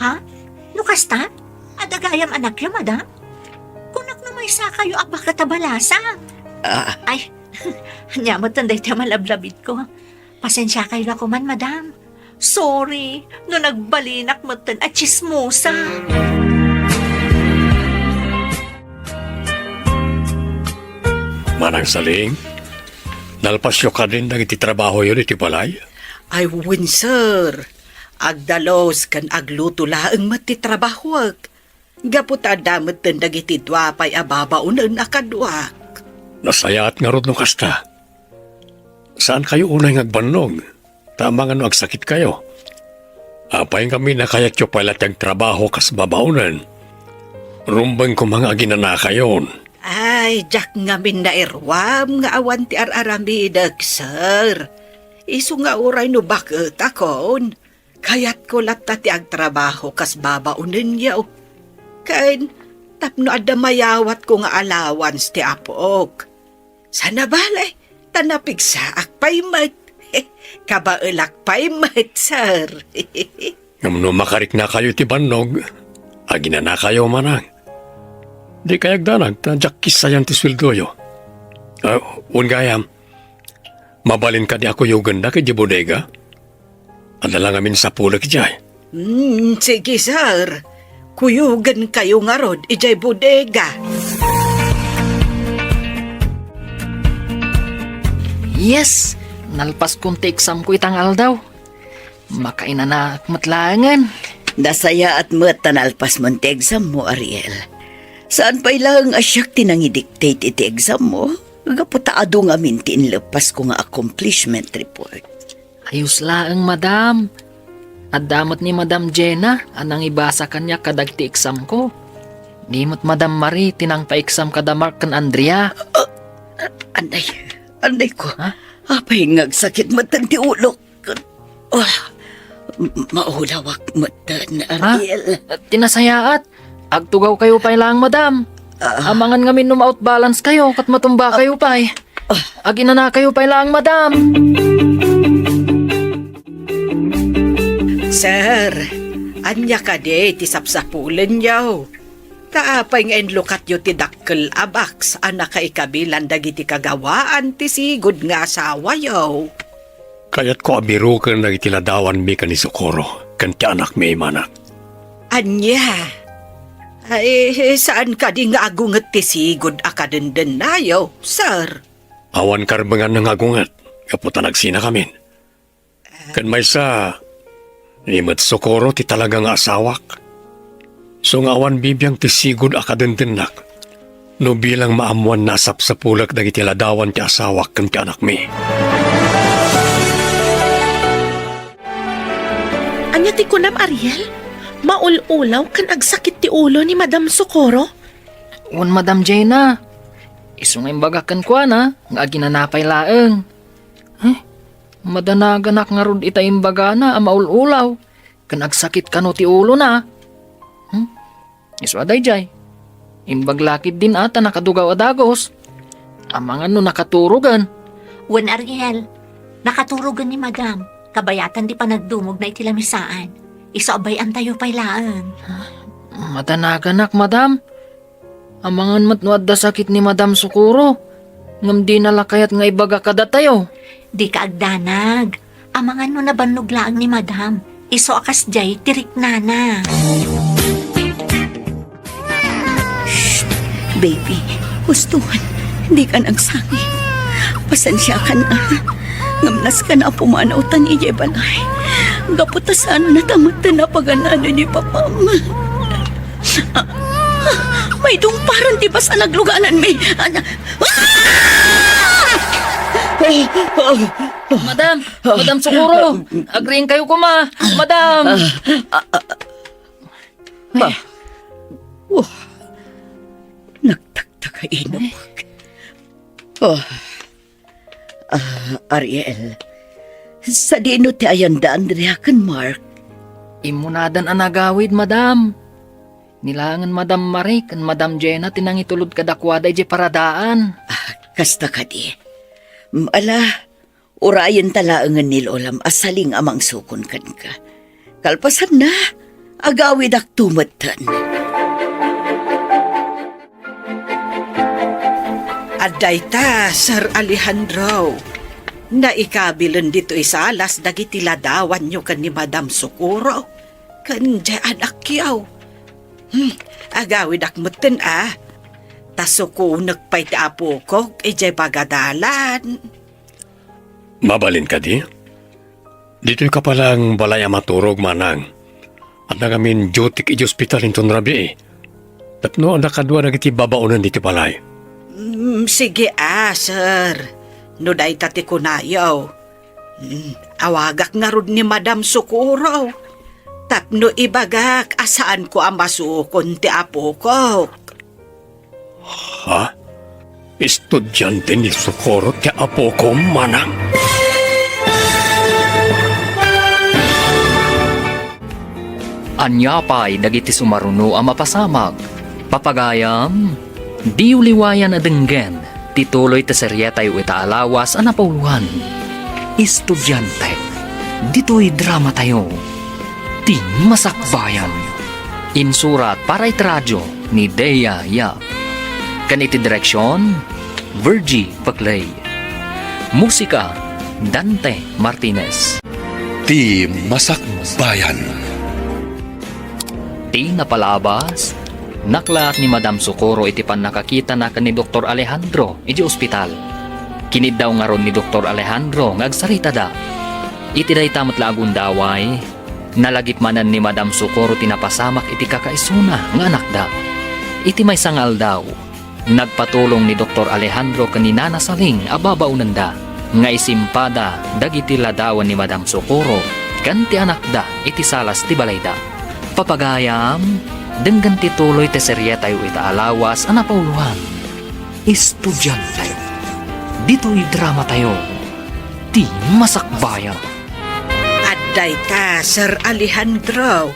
Ha? No kasta? Adda gayam anakyo, madam? Kunak no maysakayo a baket a balasang. Ah. Ay, ania metten daytoy a malablabitko. Pasensiakayo la koman, madam. Sorry no nagbalinak metten a tsismosa. Manang Saling, nalpasyo kadin dagiti trabahoyo iti balay? Ay, wen, sir. Agdalus ken agluto laeng met ti trabahoek. Gapu ta adda metten dagiti dua pay a babaonen a kaduak. Nasayaat ngarud no kasta. Saankayo unay nga agbannog, ta amangan no agsakitkayo. Apay ngamin a kayatyo pay la ti agtrabaho kas babaonen? Rumbeng koma nga aginanakayon. Ay, diak ngamin nairuam nga awan ti ar-aramidek, sir. Isu nga uray no baketakon, kayatko latta ti agtrabaho kas babaonenyo. Ken tapno adda mayawatko nga allowance ti apok. Sana bale, ta napigsaak pay met. Kabaelak pay met, sir. Ngem no makariknakayo iti bannog, aginanakayo manang. Dikay agdanag ta diak kissayan ti sueldoyo. Ah, wen gayam, mabalin kadi a kuyogendak idiay bodega? Adda la ngamin sapulek idiay. Hmm, sige, sir. Kuyogenkayo ngarud idiay bodega. Yes! Nalpaskon ti examko ita nga aldaw. Makainanaak met laengen. Nasayaat met ta nalpasmon ti exammo, Ariel. Saan pay laeng a siak ti nangidictate iti exammo, gapu ta adu ngamin ti inleppasko nga accomplishment report. Ayos laeng, madam. Adda met ni Madam Jenna a nangibasa kaniak kadagiti examko. Ni met Madam Marie ti nangpa-exam kada Mark ken Andrea. Ah, anay, anay ko. Ha? Apay nga agsakit metten ti ulok. Ah, m-, maulawak metten, Ha? Ariel. Ti nasayaat, agtugawkayo pay laeng, madam. Ah. Amangan ngamin no ma-out balance kayo, ket matumbakayo pay. Ah. Aginanakayo pay laeng, madam. Sir, ania kadi ti sapsapulenyo? Ta apay nga inlukatyo ti dakkel a box a nakaikabilan dagiti kagawaan ti sigud nga asawayo? Kayatko a biroken dagiti ladawanmi ken ni Socorro ken ti anakmi, manang. Ania? Ay, saan kadi nga agunget ti sigud a kadendennayo, sir? Awan karbengan nga agunget, gapu ta nagsinakamin. Ken maysa, ni met Socorro ti talaga nga asawak. Isu nga awan bibiang ti sigud a kadendennak, no bilang maammoanna a sapsapulek dagiti ladawan ti asawak ken ti anakmi. Ania ti kunam, Ariel? Maul-ulaw ken agsakit ti ulo ni Madam Socorro? Wen, Madam Jenna. Isu nga imbagak kenkuana nga aginana pay laeng. Eh, madanaganak ngarud ita imbagana a maul-ulaw ken agsakit kano ti ulona. Hmm? Isu a daydiay. Imbag la ketdin a ta nakadugaw a dagus. Amangan no nakaturogen. Wen, Ariel, nakaturogen ni Madam. Kabayatan ti panagdumogna iti lamisaan. Isu a bay-antayo pay laeng. Madanaganak, Madam. Amangan met no adda sakit ni Madam Socorro. Ngem dina la kayat nga ibaga kadatayo. Dika agdanag. Amangan no nabannog laeng ni Madam. Isu a kasdiay ti riknana. Shh! Baby, husto man. Dika agsangit. Pasensiakan a. Ngem nasken a pumanawtan idiay balay. Gapu ta saannata metten a pagan-anen ni Papam. Ah, ah, maidungparan ti basa a naglugananmi. Ah, ah! Madam! Madam Socorro! Agriingkayo koma! Madam! Ah, ah, ah. Wah, nagtagtagay inupag. Oh. Ah, Ariel, sadino ti ayanda Andrea ken Mark? Immunadan a nagawid, madam. Ni laengen Madam Marie ken Madam Jenna ti nangitulod kadakuada idiay paradaan. Ah, kasta kadi. Mm, ala, urayenta laengen ni Lolam a saling a mangsukon kenka. Kalpasanna, agawidakto metten. Adda ita, Sir Alejandro. Naikabilen ditoy salas dagiti ladawanyo ken ni Madam Socorro, ken diay anakyo. Hmm, agawidak metten a. Ta sukonek pay ti apokok idiay pagadalan. Mabalin kadi? Ditoy ka pay laeng balay a maturog, manang. Adda ngamin dutyk idiay ospital inton rabii. Tapno adda kadua dagiti babaonen ditoy balay. Mm, sige a, sir. No dayta ti kunayo. Mm, awagak ngarud ni Madam Socorro. Tapno ibagak a saanko a masukon ti apokok. Ha? Estudiante ni Socorro ti apoko, manang? Ania pay dagiti sumaruno a mapasamak? Papagayam, diyo liwayan a denggen ti tuloy ti serietayo ita a lawas a napauloan, Estudiante, ditoy dramatayo, Ti Masakbayan. Insurat para iti radio ni Dea Yap. Ken iti direksion, Virgie Paclay. Musika, Dante Martinez. Ti Masakbayan. Ti napalabas, naklaat ni Madam Socorro iti pannakakitana ken ni Doktor Alejandro idiay ospital. Kiniddaw ngarud ni Doktor Alejandro nga agsaritada. Iti dayta met la a gundaway, nalagip manen ni Madam Socorro ti napasamak iti kakaisuna nga anakda. Iti maysa nga aldaw, nagpatulong ni Doktor Alejandro ken ni Nana Saling a babaonenda nga isimpada dagiti ladawan ni Madam Socorro ken ti anakda iti salas ti balayda. Papagayam, denggen ti tuloy ti serietayo ita a lawas a napauloan, Estudiante. Ditoy dramatayo, Ti Masakbayan. Adda ita, Sir Alejandro.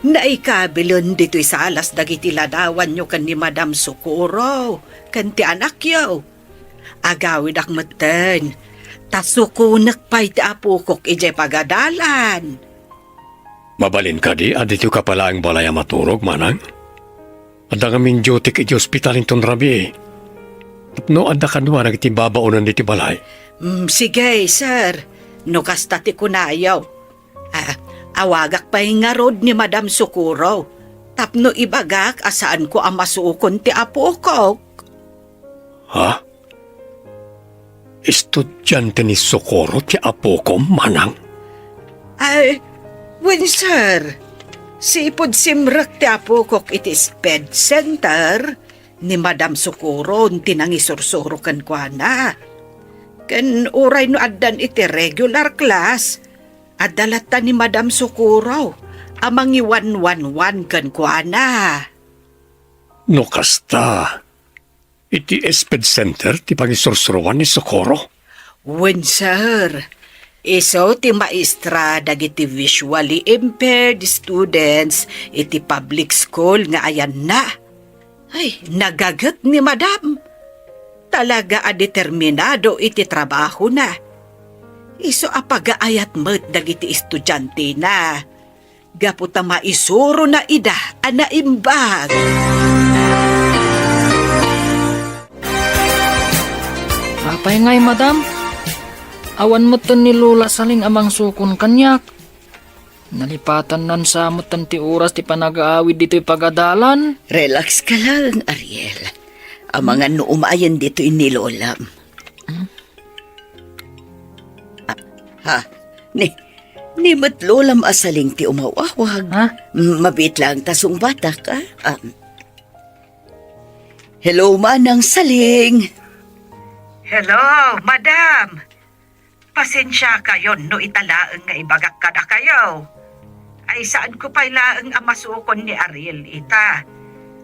Naikabilen ditoy salas dagiti ladawanyo ken ni Madam Socorro ken ti anakyo. Agawidak metten, ta sukonek pay ti apokok idiay pagadalan. Mabalin kadi a ditoy ka pay laeng balay a maturog, manang? Adda ngamin dutyk iti ospital inton rabii. Tapno adda kadua dagiti babaonen ditoy balay. Mm, sige, sir. No kasta ti kunayo. Ah, awagak pay ngarud ni Madam Socorro. Tapno ibagak a saanko a masukon ti apokok. Ha? Estudiante ni Socorro ti apoko, manang? Ay, wen, sir. Sipud simrek ti apokok iti SPED Center, ni Madam Socorro ti nangisursuro kenkuana. Ken uray no addan iti regular class, adda latta ni Madam Socorro a mangiwanwanwan kenkuana. No kasta, iti SPED Center ti pangisursuroan ni Socorro? Wen, sir. Isu ti maestra dagiti visually impaired students iti public school nga ayanna. Ay, nagaget ni Madam. Talaga a determinado iti trabahona. Isu a pagaayat met dagiti estudiantena. Gapu ta maisurona ida a naimbag. Pay ngay, madam? Awan metten ni Lola Saling a mangsukon kaniak. Nalipatannan sa metten ti oras ti panagaawid ditoy pagadalan. Relax ka laeng, Ariel. Amangan no umayen ditoy ni Lolam. Hmm? Ah, ha? Ni, ni met Lolam a Saling ti umawawag. Ha? M-, mabiit laeng ta sungbatak, ha? Ah. Hello, Manang Saling. Hello, madam. Pasensiakayon no ita laeng nga ibagak kadakayo. Ay, saanko pay laeng a masukon ni Ariel ita.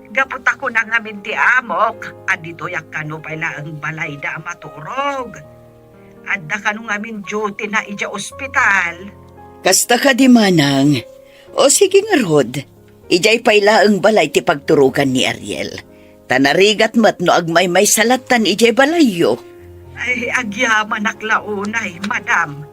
Gapu ta kuna ngamin ti amok a ditoyak kano pay laeng balayda a maturog. Adda kano ngamin duty na idiay ospital. Kasta kadi, Manang. O sige ngarud, idiay pay laeng balay ti pagturogan ni Ariel. Ta narigat met no agmaymaysa lattan idiay balayyo. Ay, agyamanak la unay, madam.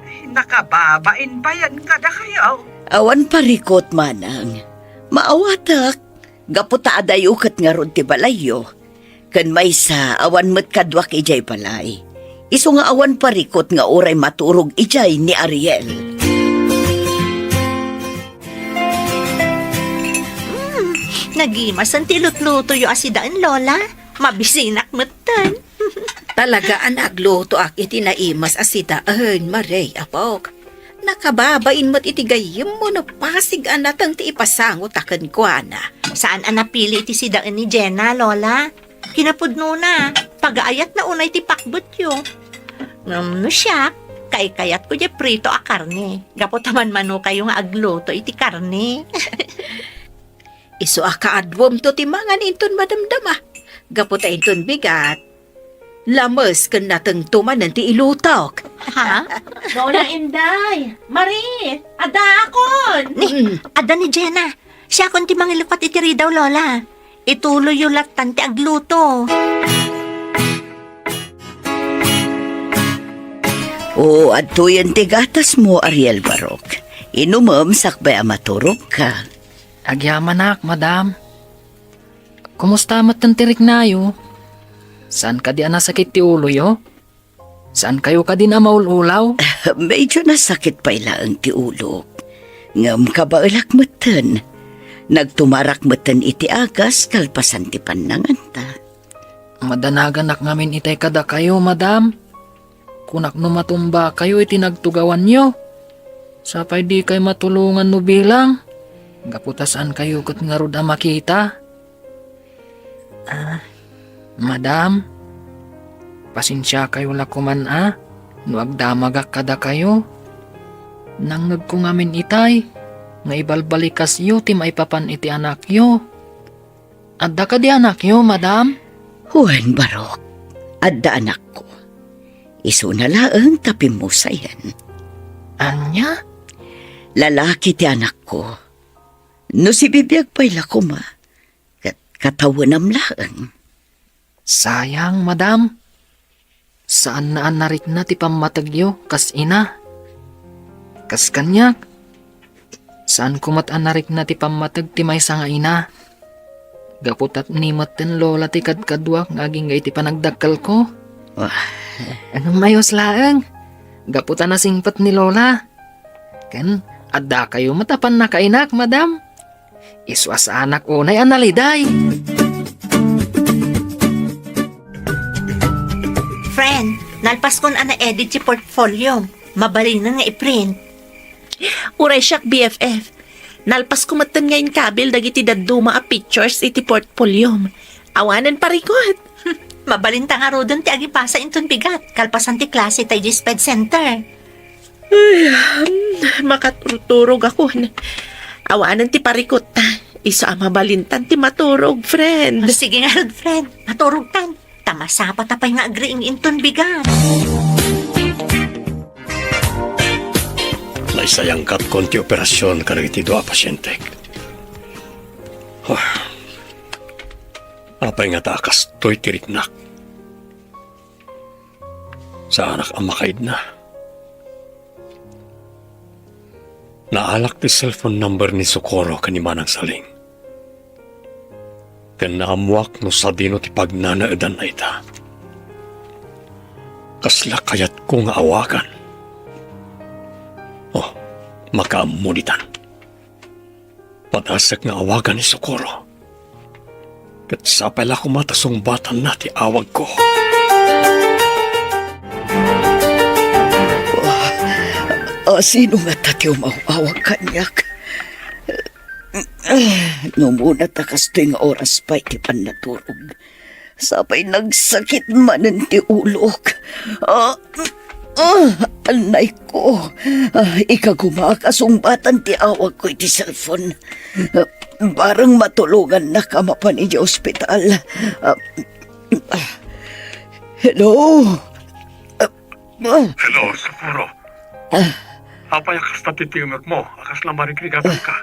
Ay, nakababain payen kadakayo. Awan parikut, Manang. Maawatak, gapu ta adayo ket ngarud ti balayyo. Ken maysa, awan met kaduak idiay balay. Isu nga awan parikut nga uray maturog idiay ni Ariel. Hmm, nagimasen ti lutlutoyo a sidaen, Lola. Mabisinak metten. Talaga a naglutoak iti naimas a sidaen, Marie, apok. Nakababain met iti gayyemmo no pasig a nateng ti ipasangota kenkuana. Saan a napili iti sidaen ni Jenna, Lola. Kinapudnona, pagaayatna unay ti pakbetyo. Ngem no siak, kaykayatko diay prito a karne. Gapu ta manmanokayo nga agluto iti karne. Isu a kaaduamto ti mangan inton madamdama. Gapu ta inton bigat, lames ken natengto manen ti ilutok. Ha? Lola Inday! Marie! Addaakon! Ni, mm, adda ni Jenna. Siakon ti mangilukot iti ridaw, Lola. Ituloyyo lattan ti agluto. Oo, adtoyen ti gatasmo, Ariel Barok. Inumem sakbay a maturogka. Agyamanak, madam. Kumusta met ti riknayo? Saan kadi a nasakit ti uloyo? Saan kayo kadi a maul-ulaw? Medyo nasakit pay laeng ti ulok. Ngem kabaelak metten. Nagtumarak metten iti agas kalpasan ti pannanganta. Madanaganak ngamin itay kadakayo, madam. Kunak no matumbakayo iti nagtugawanyo. Sapay dikay matulongan no bilang. Gapu ta saankayo ket ngarud a makita. Ah, madam, pasensiakayo la koman a no agdamagak kadakayo. Nangngegko ngamin itay nga ibalbalikasyo ti maipapan iti anakyo. Adda kadi anakyo, madam? Wen, Barok. Adda anakko. Isuna laeng ta pimmusayen. Ania? Lalaki ti anakko. No sibibiag pay la koma, ket katawenam laeng. Sayang, madam. Saanna a narikna ti pammategyo kas ina. Kas kaniak, saanko met a narikna ti pammateg ti maysa nga ina. Gapu ta ni metten lola ti kadkaduak nga agingga iti panagdakkelko. Wah. Ngem ayos laeng. Gapu ta nasingpet ni lola. Ken, addakayo met a pannakainak, madam. Isu a saanak unay a naliday. Friend, nalpaskon a na-edit ti portfolio. Mabalinen nga i-print. Uray siak, B F F. Nalpasko metten nga inkabil dagiti dadduma a pictures iti portfoliom. Awanen parikut. Mabalinta ngaruden ti agipasa inton bigat, kalpasan ti klase ta idiay sped center. Ay, hmm, makaturturogakon. Awanen ti parikutta. Isu a mabalintan ti maturog, friend. Sige ngarud, friend. Maturogtan. Ta masapata pay nga agriing inton bigat. Naisayangkatkon ti operasion kadagiti dua a pasientek. Huh. Apay ngata a kastoy ti riknak? Saanak a makaidna. Naalak ti cellphone number ni Socorro ken ni Manang Saling. Ken naammoak no sadino ti pagnanaedanna ita. Kasla kayatko nga awagan. Oh, makaammo ditan. Padasek nga awagan ni Socorro. Ket sapay la koma ta sungbatanna ti awagko. Ah, sino ngata ti umaw-awag kaniak? No umuna ta kastoy nga oras pay ti pannaturog, sapay nagsakit manen ti ulok. Ah, ah, anayko. Ah, ikagumak a sungbatan ti awagko iti cellphone. Ah, bareng matulongannaka mapan idiay ospital. Ah, ah, hello? Ah, ah. Hello, Socorro. Ah. Apay a kasta ti tingekmo? A kasla marigrigatanka?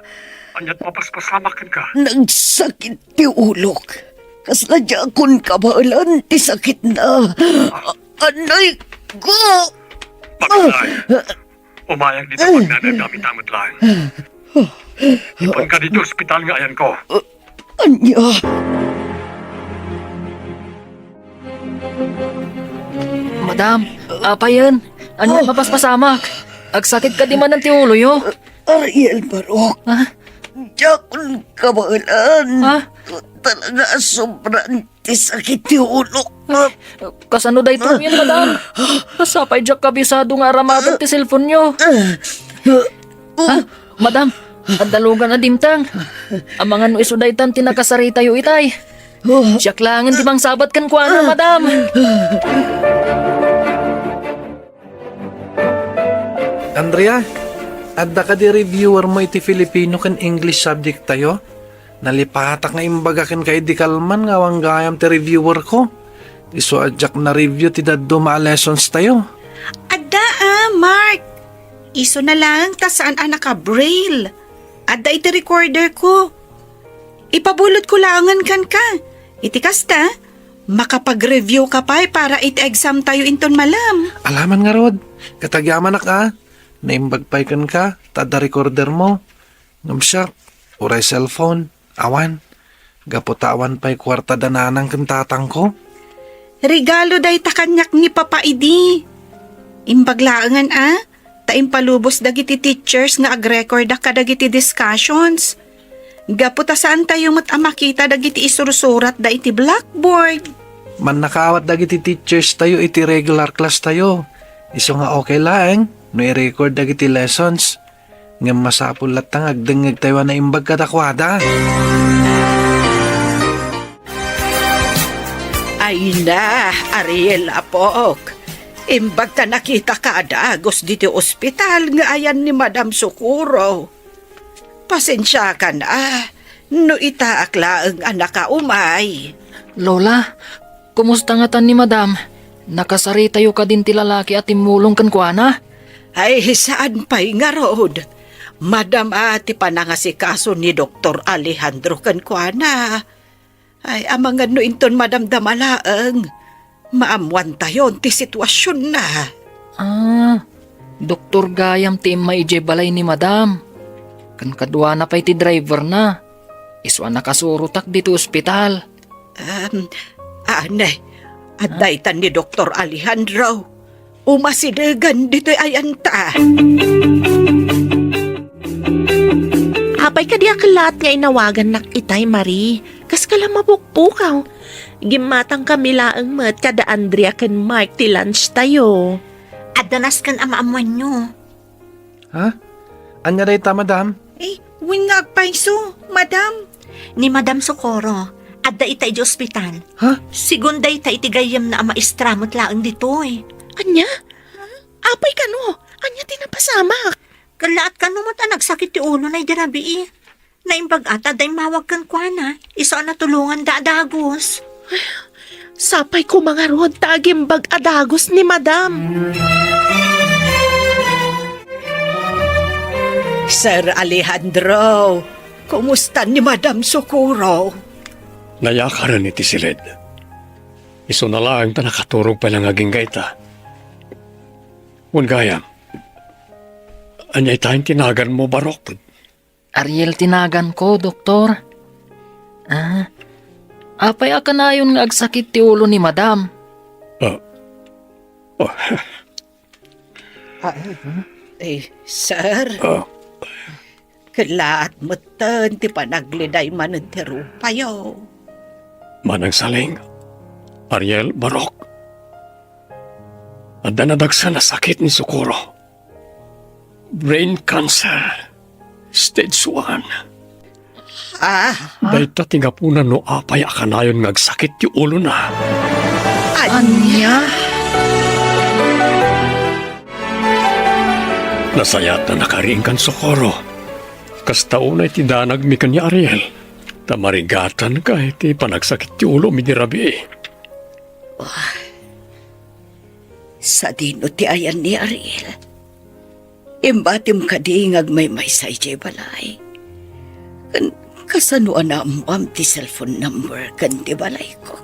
Ania't mapaspasamak kenka? Nagsakit ti ulok. Kasla diakon kabaelan ti sakitna. Ah. Anay ko! Pagkatay. Umayag dita, magnanadamita met laeng. Ipanka ditoy ospital nga ayanko. Ania? Madam, apayen? Ania, oh, mapaspasamak? Agsakit kadi manen ti uloyo? Ariel Barok. Ha? Diakon kabaelan. Ha? Talaga a sobra ti sakit ti ulok. Kasano daytoyen, madam? Sapay diak kabisado nga aramaten ti cellphone-yo. Ha? Madam, adda lugan a dimteng. Amangan no isu daytan ti nakasaritayo itay. Siak laengen ti mangsabat kenkuana, madam. Andrea, adda kadi reviewer mo iti Filipino ken English subject tayo? Nalipatak nga imbaga kenka idi kalman nga awan gayam ti reviewer ko. Isu a diak na-review ti dadduma a lessons tayo. Adda a, Mark. Isuna laeng ta saan a naka-braille. Adda iti recorder ko. Ipabulod ko laengen kenka. Iti kasta, makapag-review ka pay para iti exam tayo inton malem. Alaman ngarud, ket agyamanak a, naimbag pay kenka, ta adda recorder mo. Ngem siak, uray cellphone, awan. Gapu ta awan pay kuarta da nanang ken tatangko. Regalo dayta kaniak ni Papa idi. Imbag laengen a, ta impalubos dagiti teachers nga agrekordak kadagiti discussions. Gapu ta saantayo met a makita dagiti isursuratda iti blackboard. Mannakaawat dagiti teachers tayo iti regular class tayo. Isu nga okay laeng no i-record dagiti lessons. Ngem masapul latta nga agdengngeg tayo a naimbag kadakuada. Ay na, Ariel, apok. Imbag ta nakitaka a dagus ditoy ospital nga ayan ni Madam Socorro. Pasensiakan a, no itaak laeng a nakaumay. Lola, kumusta ngatan ni Madam? Nakasaritayo kadin ti lalaki a timmulong kenkuana? Ay, saan pay ngarud. Madam a ti panangasikaso ni Doktor Alejandro kenkuana. Ay, amangan no inton madamdama laeng, maammuantayon ti situasionna. Ah, doktor gayam ti immay idiay balay ni Madam. Ken kaduana pay ti driverna. Isu a nakasurotak ditoy ospital. Um, ane, adda itan ni Doktor Alejandro. Umasidegan ditoy ayanta. Apay kadi a kellaat nga inawagannak itay, Marie? Kaskala mapukpukaw. Gimmatangkami laeng met kada Andrea ken Mark ti lunch tayo. Adda nasken a maammuanyo. Ha? Ania dayta, madam? Eh, wen nga agpayso, madam. Ni Madam Socorro, adda ita idiay ospital. Ha? Sigun dayta iti gayyemna a maestra met laeng ditoy. Ania? Apay kano? Ania ti napasamak? Kellaat kano met a nagsakit ti ulona idi rabii. Naimbag a ta adda immawag kenkuana, isu a natulonganda a dagus. Sapay koma ngarud ta agimbag a dagus ni Madam. Sir Alejandro, kumusta ni Madam Socorro? Nayakaren iti siled. Isuna laeng ta nakaturog pay la nga agingga ita. Wen gayam, ania ita ti naganmo, Barok? Ariel ti naganko, Doktor. Ah, apay a kanayon nga agsakit ti ulo ni Madam? Ah, Oh, Ah, eh, sir, ah, kellaat metten ti panagledaymanen ti rupayo. Manang Saling, Ariel, Barok, adda nadagsen a sakit ni Socorro. Brain cancer. Stage one. Ah? Dayta ti gapuna no apay a kanayon nga agsakit ti ulona. Ania? Nasayaat a nakariingkan Socorro. Kasta unay ti danagmi ken ni Ariel. Ta marigatanka iti panagsakit ti ulomi idi rabii. Sadino ti ayan ni Ariel? Imbatim kadi nga agmaymaysa idiay balay? Ken kasano a naammoam ti cellphone number ken ti balayko?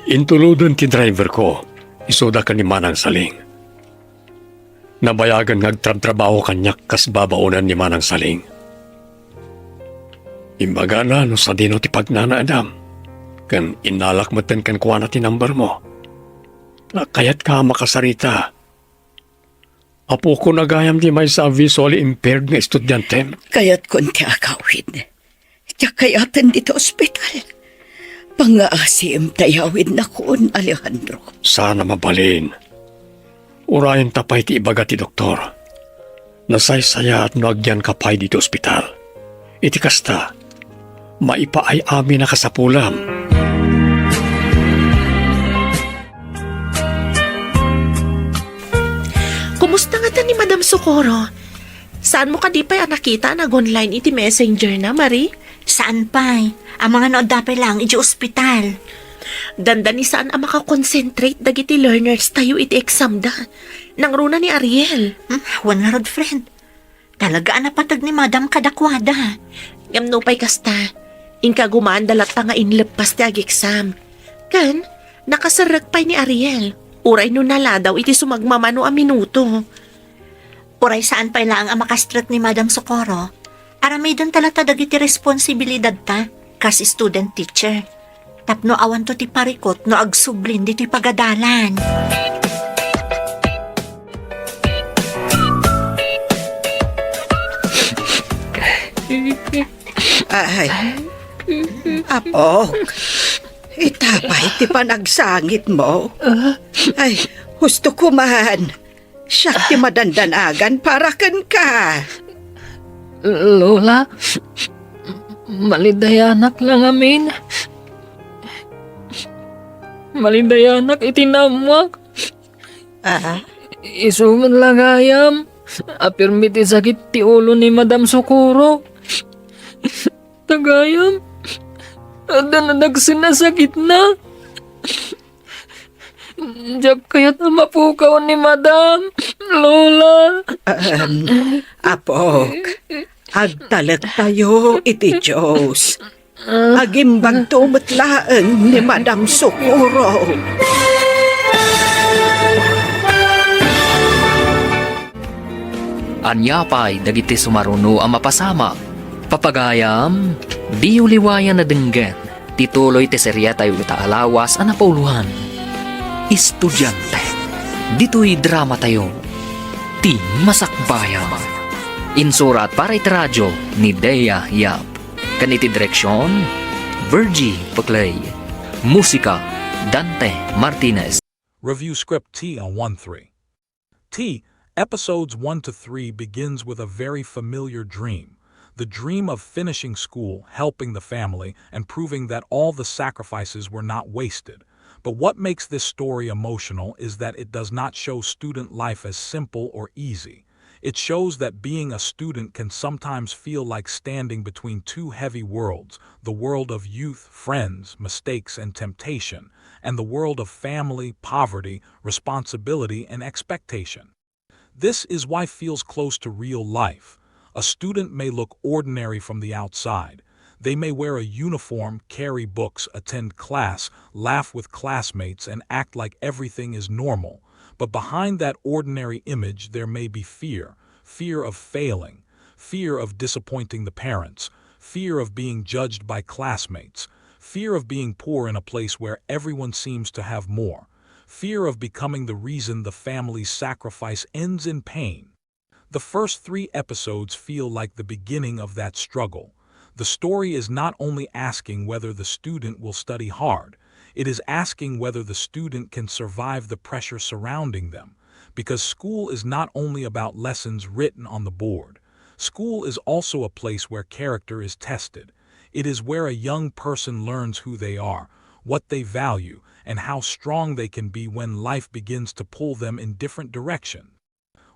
Intuloden ti driverko, isuda ken ni Manang Saling. Nabayagen nga agtrabtrabaho kaniak kas babaonen ni Manang Saling. Imbagana no sadino ti pagnanaedam, ken innalak metten kenkuana ti number mo. Kayatka a makasarita? Apokon a gayam ti maysa a visually impaired nga estudiantem. Kayatkon ti agawid. Diak kayaten ditoy ospital. Pangngaasiim ta iyawidnakon, Alejandro. Saan a mabalin. Urayenta pay ti ibaga ti doktor. Nasaysayaat no agyanka pay ditoy ospital. Iti kasta, maipaay amin a kasapulam. Kumusta ngata ni Madam Socorro? Saanmo kadi pay a nakita a nag-online iti messenger na, Marie? Saan pay. Amangan no adda pay laeng idiay ospital. Dandani saan a makakonsentrate dagiti learners tayo iti exam da. Nangruna ni Ariel. Hmm, wen ngarud, friend. Talaga a napateg ni Madam kadakuada. Ngem nupay kasta, inkagumaanda latta nga inleppas ti ag-exam. Ken, nakaserrek pay ni Ariel, uray no naladaw iti sumagmamano a minuto. Uray saan pay laeng a makastrek ni Madam Socorro, aramidenta latta dagiti responsibilidadta kas student teacher. Tapno awanto ti parikut no agsublin ditoy pagadalan. Ay, apok, ita pay ti panagsangitmo? Ay, husto ko man. Siak ti madandanagan para kenka. Lola, malidayanak la ngamin. Malidayanak iti naammuak. Ah? Isu met la gayam a pirmi ti sakit ti ulo ni Madam Socorro. Ta gayam, adda nadagsen a sakitna. Diak kayat a mapukaw ni Madam, Lola. Ahem. Apok, agtalektayo iti Dios. Agimbagto met laeng ni Madam Socorro. Ania pay dagiti sumaruno a mapasamak? Papagayam, diyo liwayan a denggen ti tuloy ti seriatayo ita a lawas a napauloan, Estudiante. Ditoy dramatayo, Ti Masakbayan. Insurat para iti radyo ni Dea Yap. Ken iti direksion, Virgie Peclay. Musika, Dante Martinez. Review script T L one three. T, episodes one to three begins with a very familiar dream. The dream of finishing school, helping the family, and proving that all the sacrifices were not wasted. But what makes this story emotional is that it does not show student life as simple or easy. It shows that being a student can sometimes feel like standing between two heavy worlds, the world of youth, friends, mistakes, and temptation, and the world of family, poverty, responsibility, and expectation. This is why it feels close to real life. A student may look ordinary from the outside. They may wear a uniform, carry books, attend class, laugh with classmates, and act like everything is normal. But behind that ordinary image, there may be fear. Fear of failing. Fear of disappointing the parents. Fear of being judged by classmates. Fear of being poor in a place where everyone seems to have more. Fear of becoming the reason the family's sacrifice ends in pain. The first three episodes feel like the beginning of that struggle. The story is not only asking whether the student will study hard, it is asking whether the student can survive the pressure surrounding them, because school is not only about lessons written on the board. School is also a place where character is tested. It is where a young person learns who they are, what they value, and how strong they can be when life begins to pull them in different directions.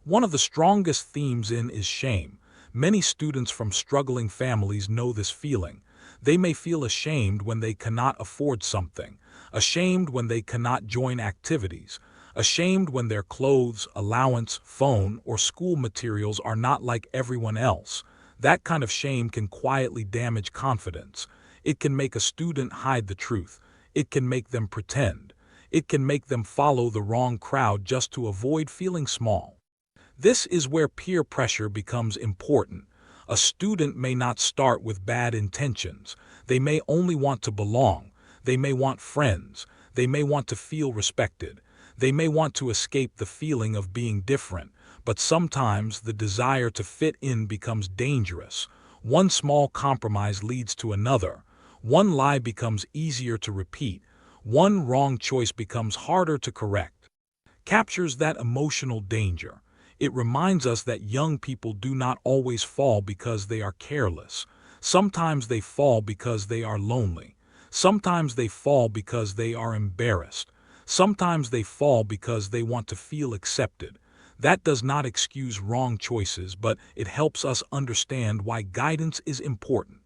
One of the strongest themes in is shame. Many students from struggling families know this feeling. They may feel ashamed when they cannot afford something, ashamed when they cannot join activities, ashamed when their clothes, allowance, phone, or school materials are not like everyone else. That kind of shame can quietly damage confidence. It can make a student hide the truth. It can make them pretend. It can make them follow the wrong crowd just to avoid feeling small. This is where peer pressure becomes important. A student may not start with bad intentions. They may only want to belong. They may want friends. They may want to feel respected. They may want to escape the feeling of being different. But sometimes the desire to fit in becomes dangerous. One small compromise leads to another. One lie becomes easier to repeat. One wrong choice becomes harder to correct. Captures that emotional danger. It reminds us that young people do not always fall because they are careless. Sometimes they fall because they are lonely. Sometimes they fall because they are embarrassed. Sometimes they fall because they want to feel accepted. That does not excuse wrong choices, but it helps us understand why guidance is important.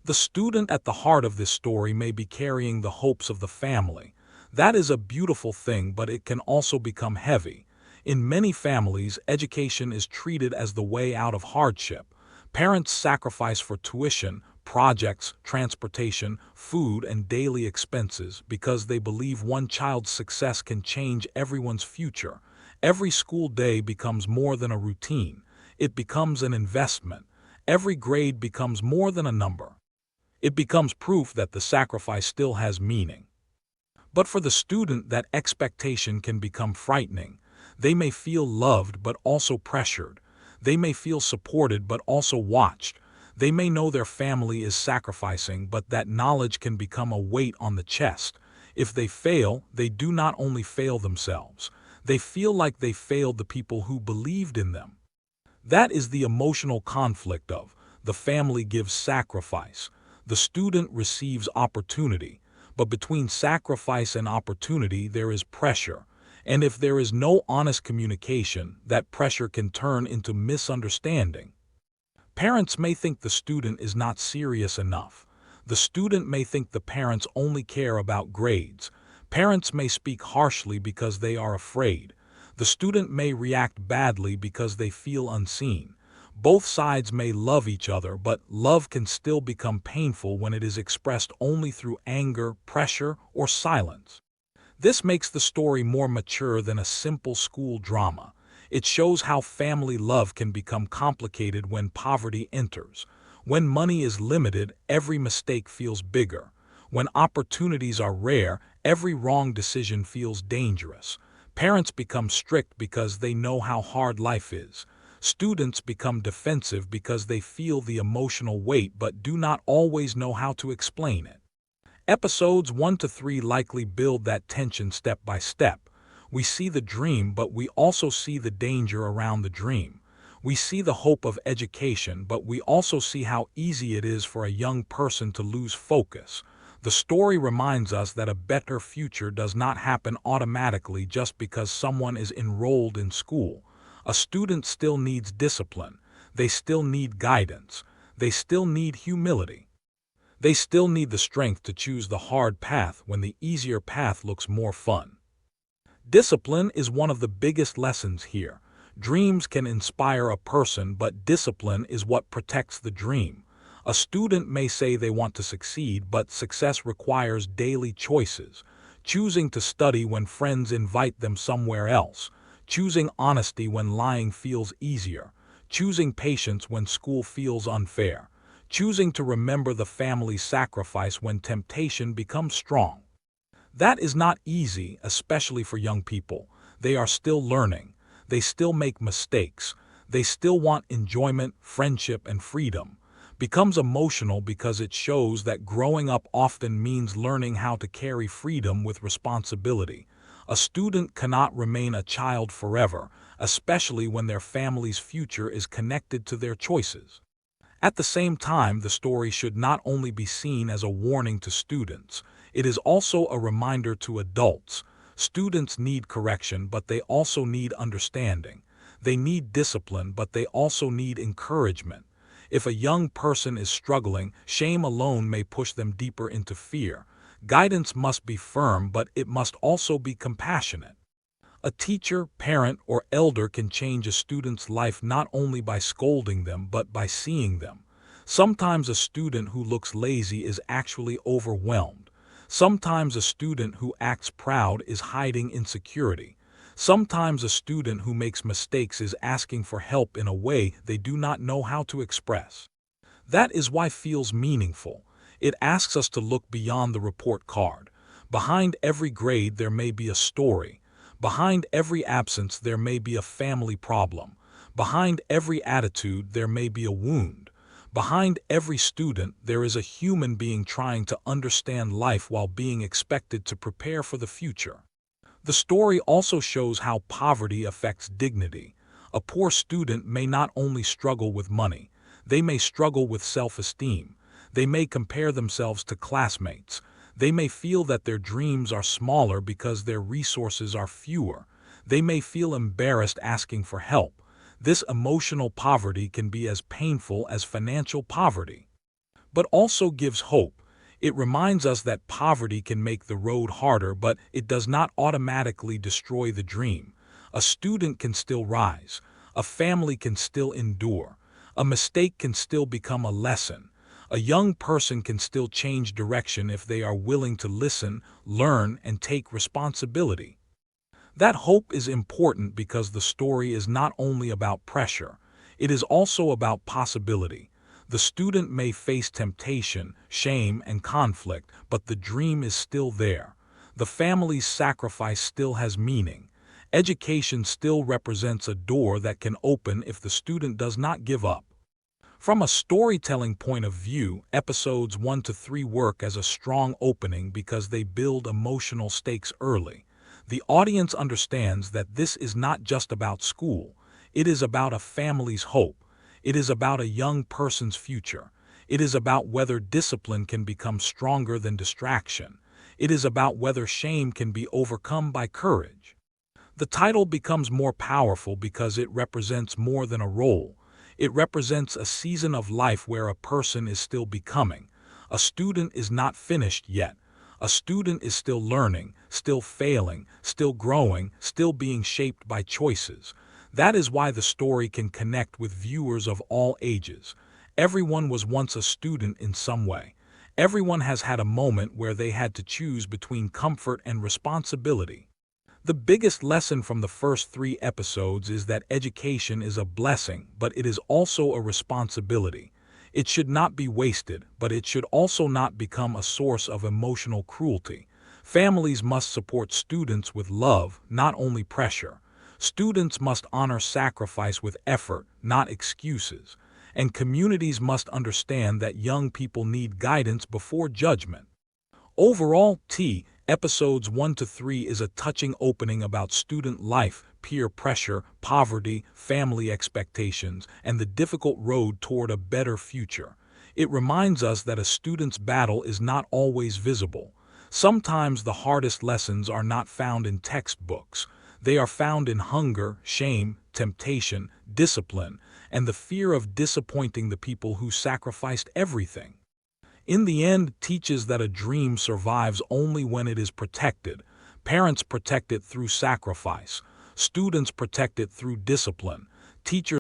The student at the heart of this story may be carrying the hopes of the family. That is a beautiful thing, but it can also become heavy. In many families, education is treated as the way out of hardship. Parents sacrifice for tuition, projects, transportation, food, and daily expenses because they believe one child's success can change everyone's future. Every school day becomes more than a routine. It becomes an investment. Every grade becomes more than a number. It becomes proof that the sacrifice still has meaning. But for the student, that expectation can become frightening. They may feel loved but also pressured. They may feel supported but also watched. They may know their family is sacrificing, but that knowledge can become a weight on the chest. If they fail, they do not only fail themselves. They feel like they failed the people who believed in them. That is the emotional conflict of, the family gives sacrifice, the student receives opportunity, but between sacrifice and opportunity there is pressure, and if there is no honest communication, that pressure can turn into misunderstanding. Parents may think the student is not serious enough. The student may think the parents only care about grades. Parents may speak harshly because they are afraid. The student may react badly because they feel unseen. Both sides may love each other, but love can still become painful when it is expressed only through anger, pressure, or silence. This makes the story more mature than a simple school drama. It shows how family love can become complicated when poverty enters. When money is limited, every mistake feels bigger. When opportunities are rare, every wrong decision feels dangerous. Parents become strict because they know how hard life is. Students become defensive because they feel the emotional weight but do not always know how to explain it. Episodes one to three likely build that tension step by step. We see the dream, but we also see the danger around the dream. We see the hope of education, but we also see how easy it is for a young person to lose focus. The story reminds us that a better future does not happen automatically just because someone is enrolled in school. A student still needs discipline. They still need guidance. They still need humility. They still need the strength to choose the hard path when the easier path looks more fun. Discipline is one of the biggest lessons here. Dreams can inspire a person, but discipline is what protects the dream. A student may say they want to succeed, but success requires daily choices. Choosing to study when friends invite them somewhere else. Choosing honesty when lying feels easier. Choosing patience when school feels unfair. Choosing to remember the family's sacrifice when temptation becomes strong. That is not easy, especially for young people. They are still learning. They still make mistakes. They still want enjoyment, friendship, and freedom. Becomes emotional because it shows that growing up often means learning how to carry freedom with responsibility. A student cannot remain a child forever, especially when their family's future is connected to their choices. At the same time, the story should not only be seen as a warning to students, it is also a reminder to adults. Students need correction, but they also need understanding. They need discipline, but they also need encouragement. If a young person is struggling, shame alone may push them deeper into fear. Guidance must be firm, but it must also be compassionate. A teacher, parent, or elder can change a student's life not only by scolding them but by seeing them. Sometimes a student who looks lazy is actually overwhelmed. Sometimes a student who acts proud is hiding insecurity. Sometimes a student who makes mistakes is asking for help in a way they do not know how to express. That is why feels meaningful. It asks us to look beyond the report card. Behind every grade there may be a story. Behind every absence there may be a family problem. Behind every attitude there may be a wound. Behind every student there is a human being trying to understand life while being expected to prepare for the future. The story also shows how poverty affects dignity. A poor student may not only struggle with money, they may struggle with self-esteem. They may compare themselves to classmates. They may feel that their dreams are smaller because their resources are fewer. They may feel embarrassed asking for help. This emotional poverty can be as painful as financial poverty, but also gives hope. It reminds us that poverty can make the road harder, but it does not automatically destroy the dream. A student can still rise. A family can still endure. A mistake can still become a lesson. A young person can still change direction if they are willing to listen, learn, and take responsibility. That hope is important because the story is not only about pressure, it is also about possibility. The student may face temptation, shame, and conflict, but the dream is still there. The family's sacrifice still has meaning. Education still represents a door that can open if the student does not give up. From a storytelling point of view, episodes one to three work as a strong opening because they build emotional stakes early. The audience understands that this is not just about school, it is about a family's hope, it is about a young person's future, it is about whether discipline can become stronger than distraction, it is about whether shame can be overcome by courage. The title becomes more powerful because it represents more than a role. It represents a season of life where a person is still becoming. A student is not finished yet. A student is still learning, still failing, still growing, still being shaped by choices. That is why the story can connect with viewers of all ages. Everyone was once a student in some way. Everyone has had a moment where they had to choose between comfort and responsibility. The biggest lesson from the first three episodes is that education is a blessing, but it is also a responsibility. It should not be wasted, but it should also not become a source of emotional cruelty. Families must support students with love, not only pressure. Students must honor sacrifice with effort, not excuses. And communities must understand that young people need guidance before judgment. Overall, T, episodes one to three is a touching opening about student life, peer pressure, poverty, family expectations, and the difficult road toward a better future. It reminds us that a student's battle is not always visible. Sometimes the hardest lessons are not found in textbooks. They are found in hunger, shame, temptation, discipline, and the fear of disappointing the people who sacrificed everything. In the end, teaches that a dream survives only when it is protected. Parents protect it through sacrifice. Students protect it through discipline. Teachers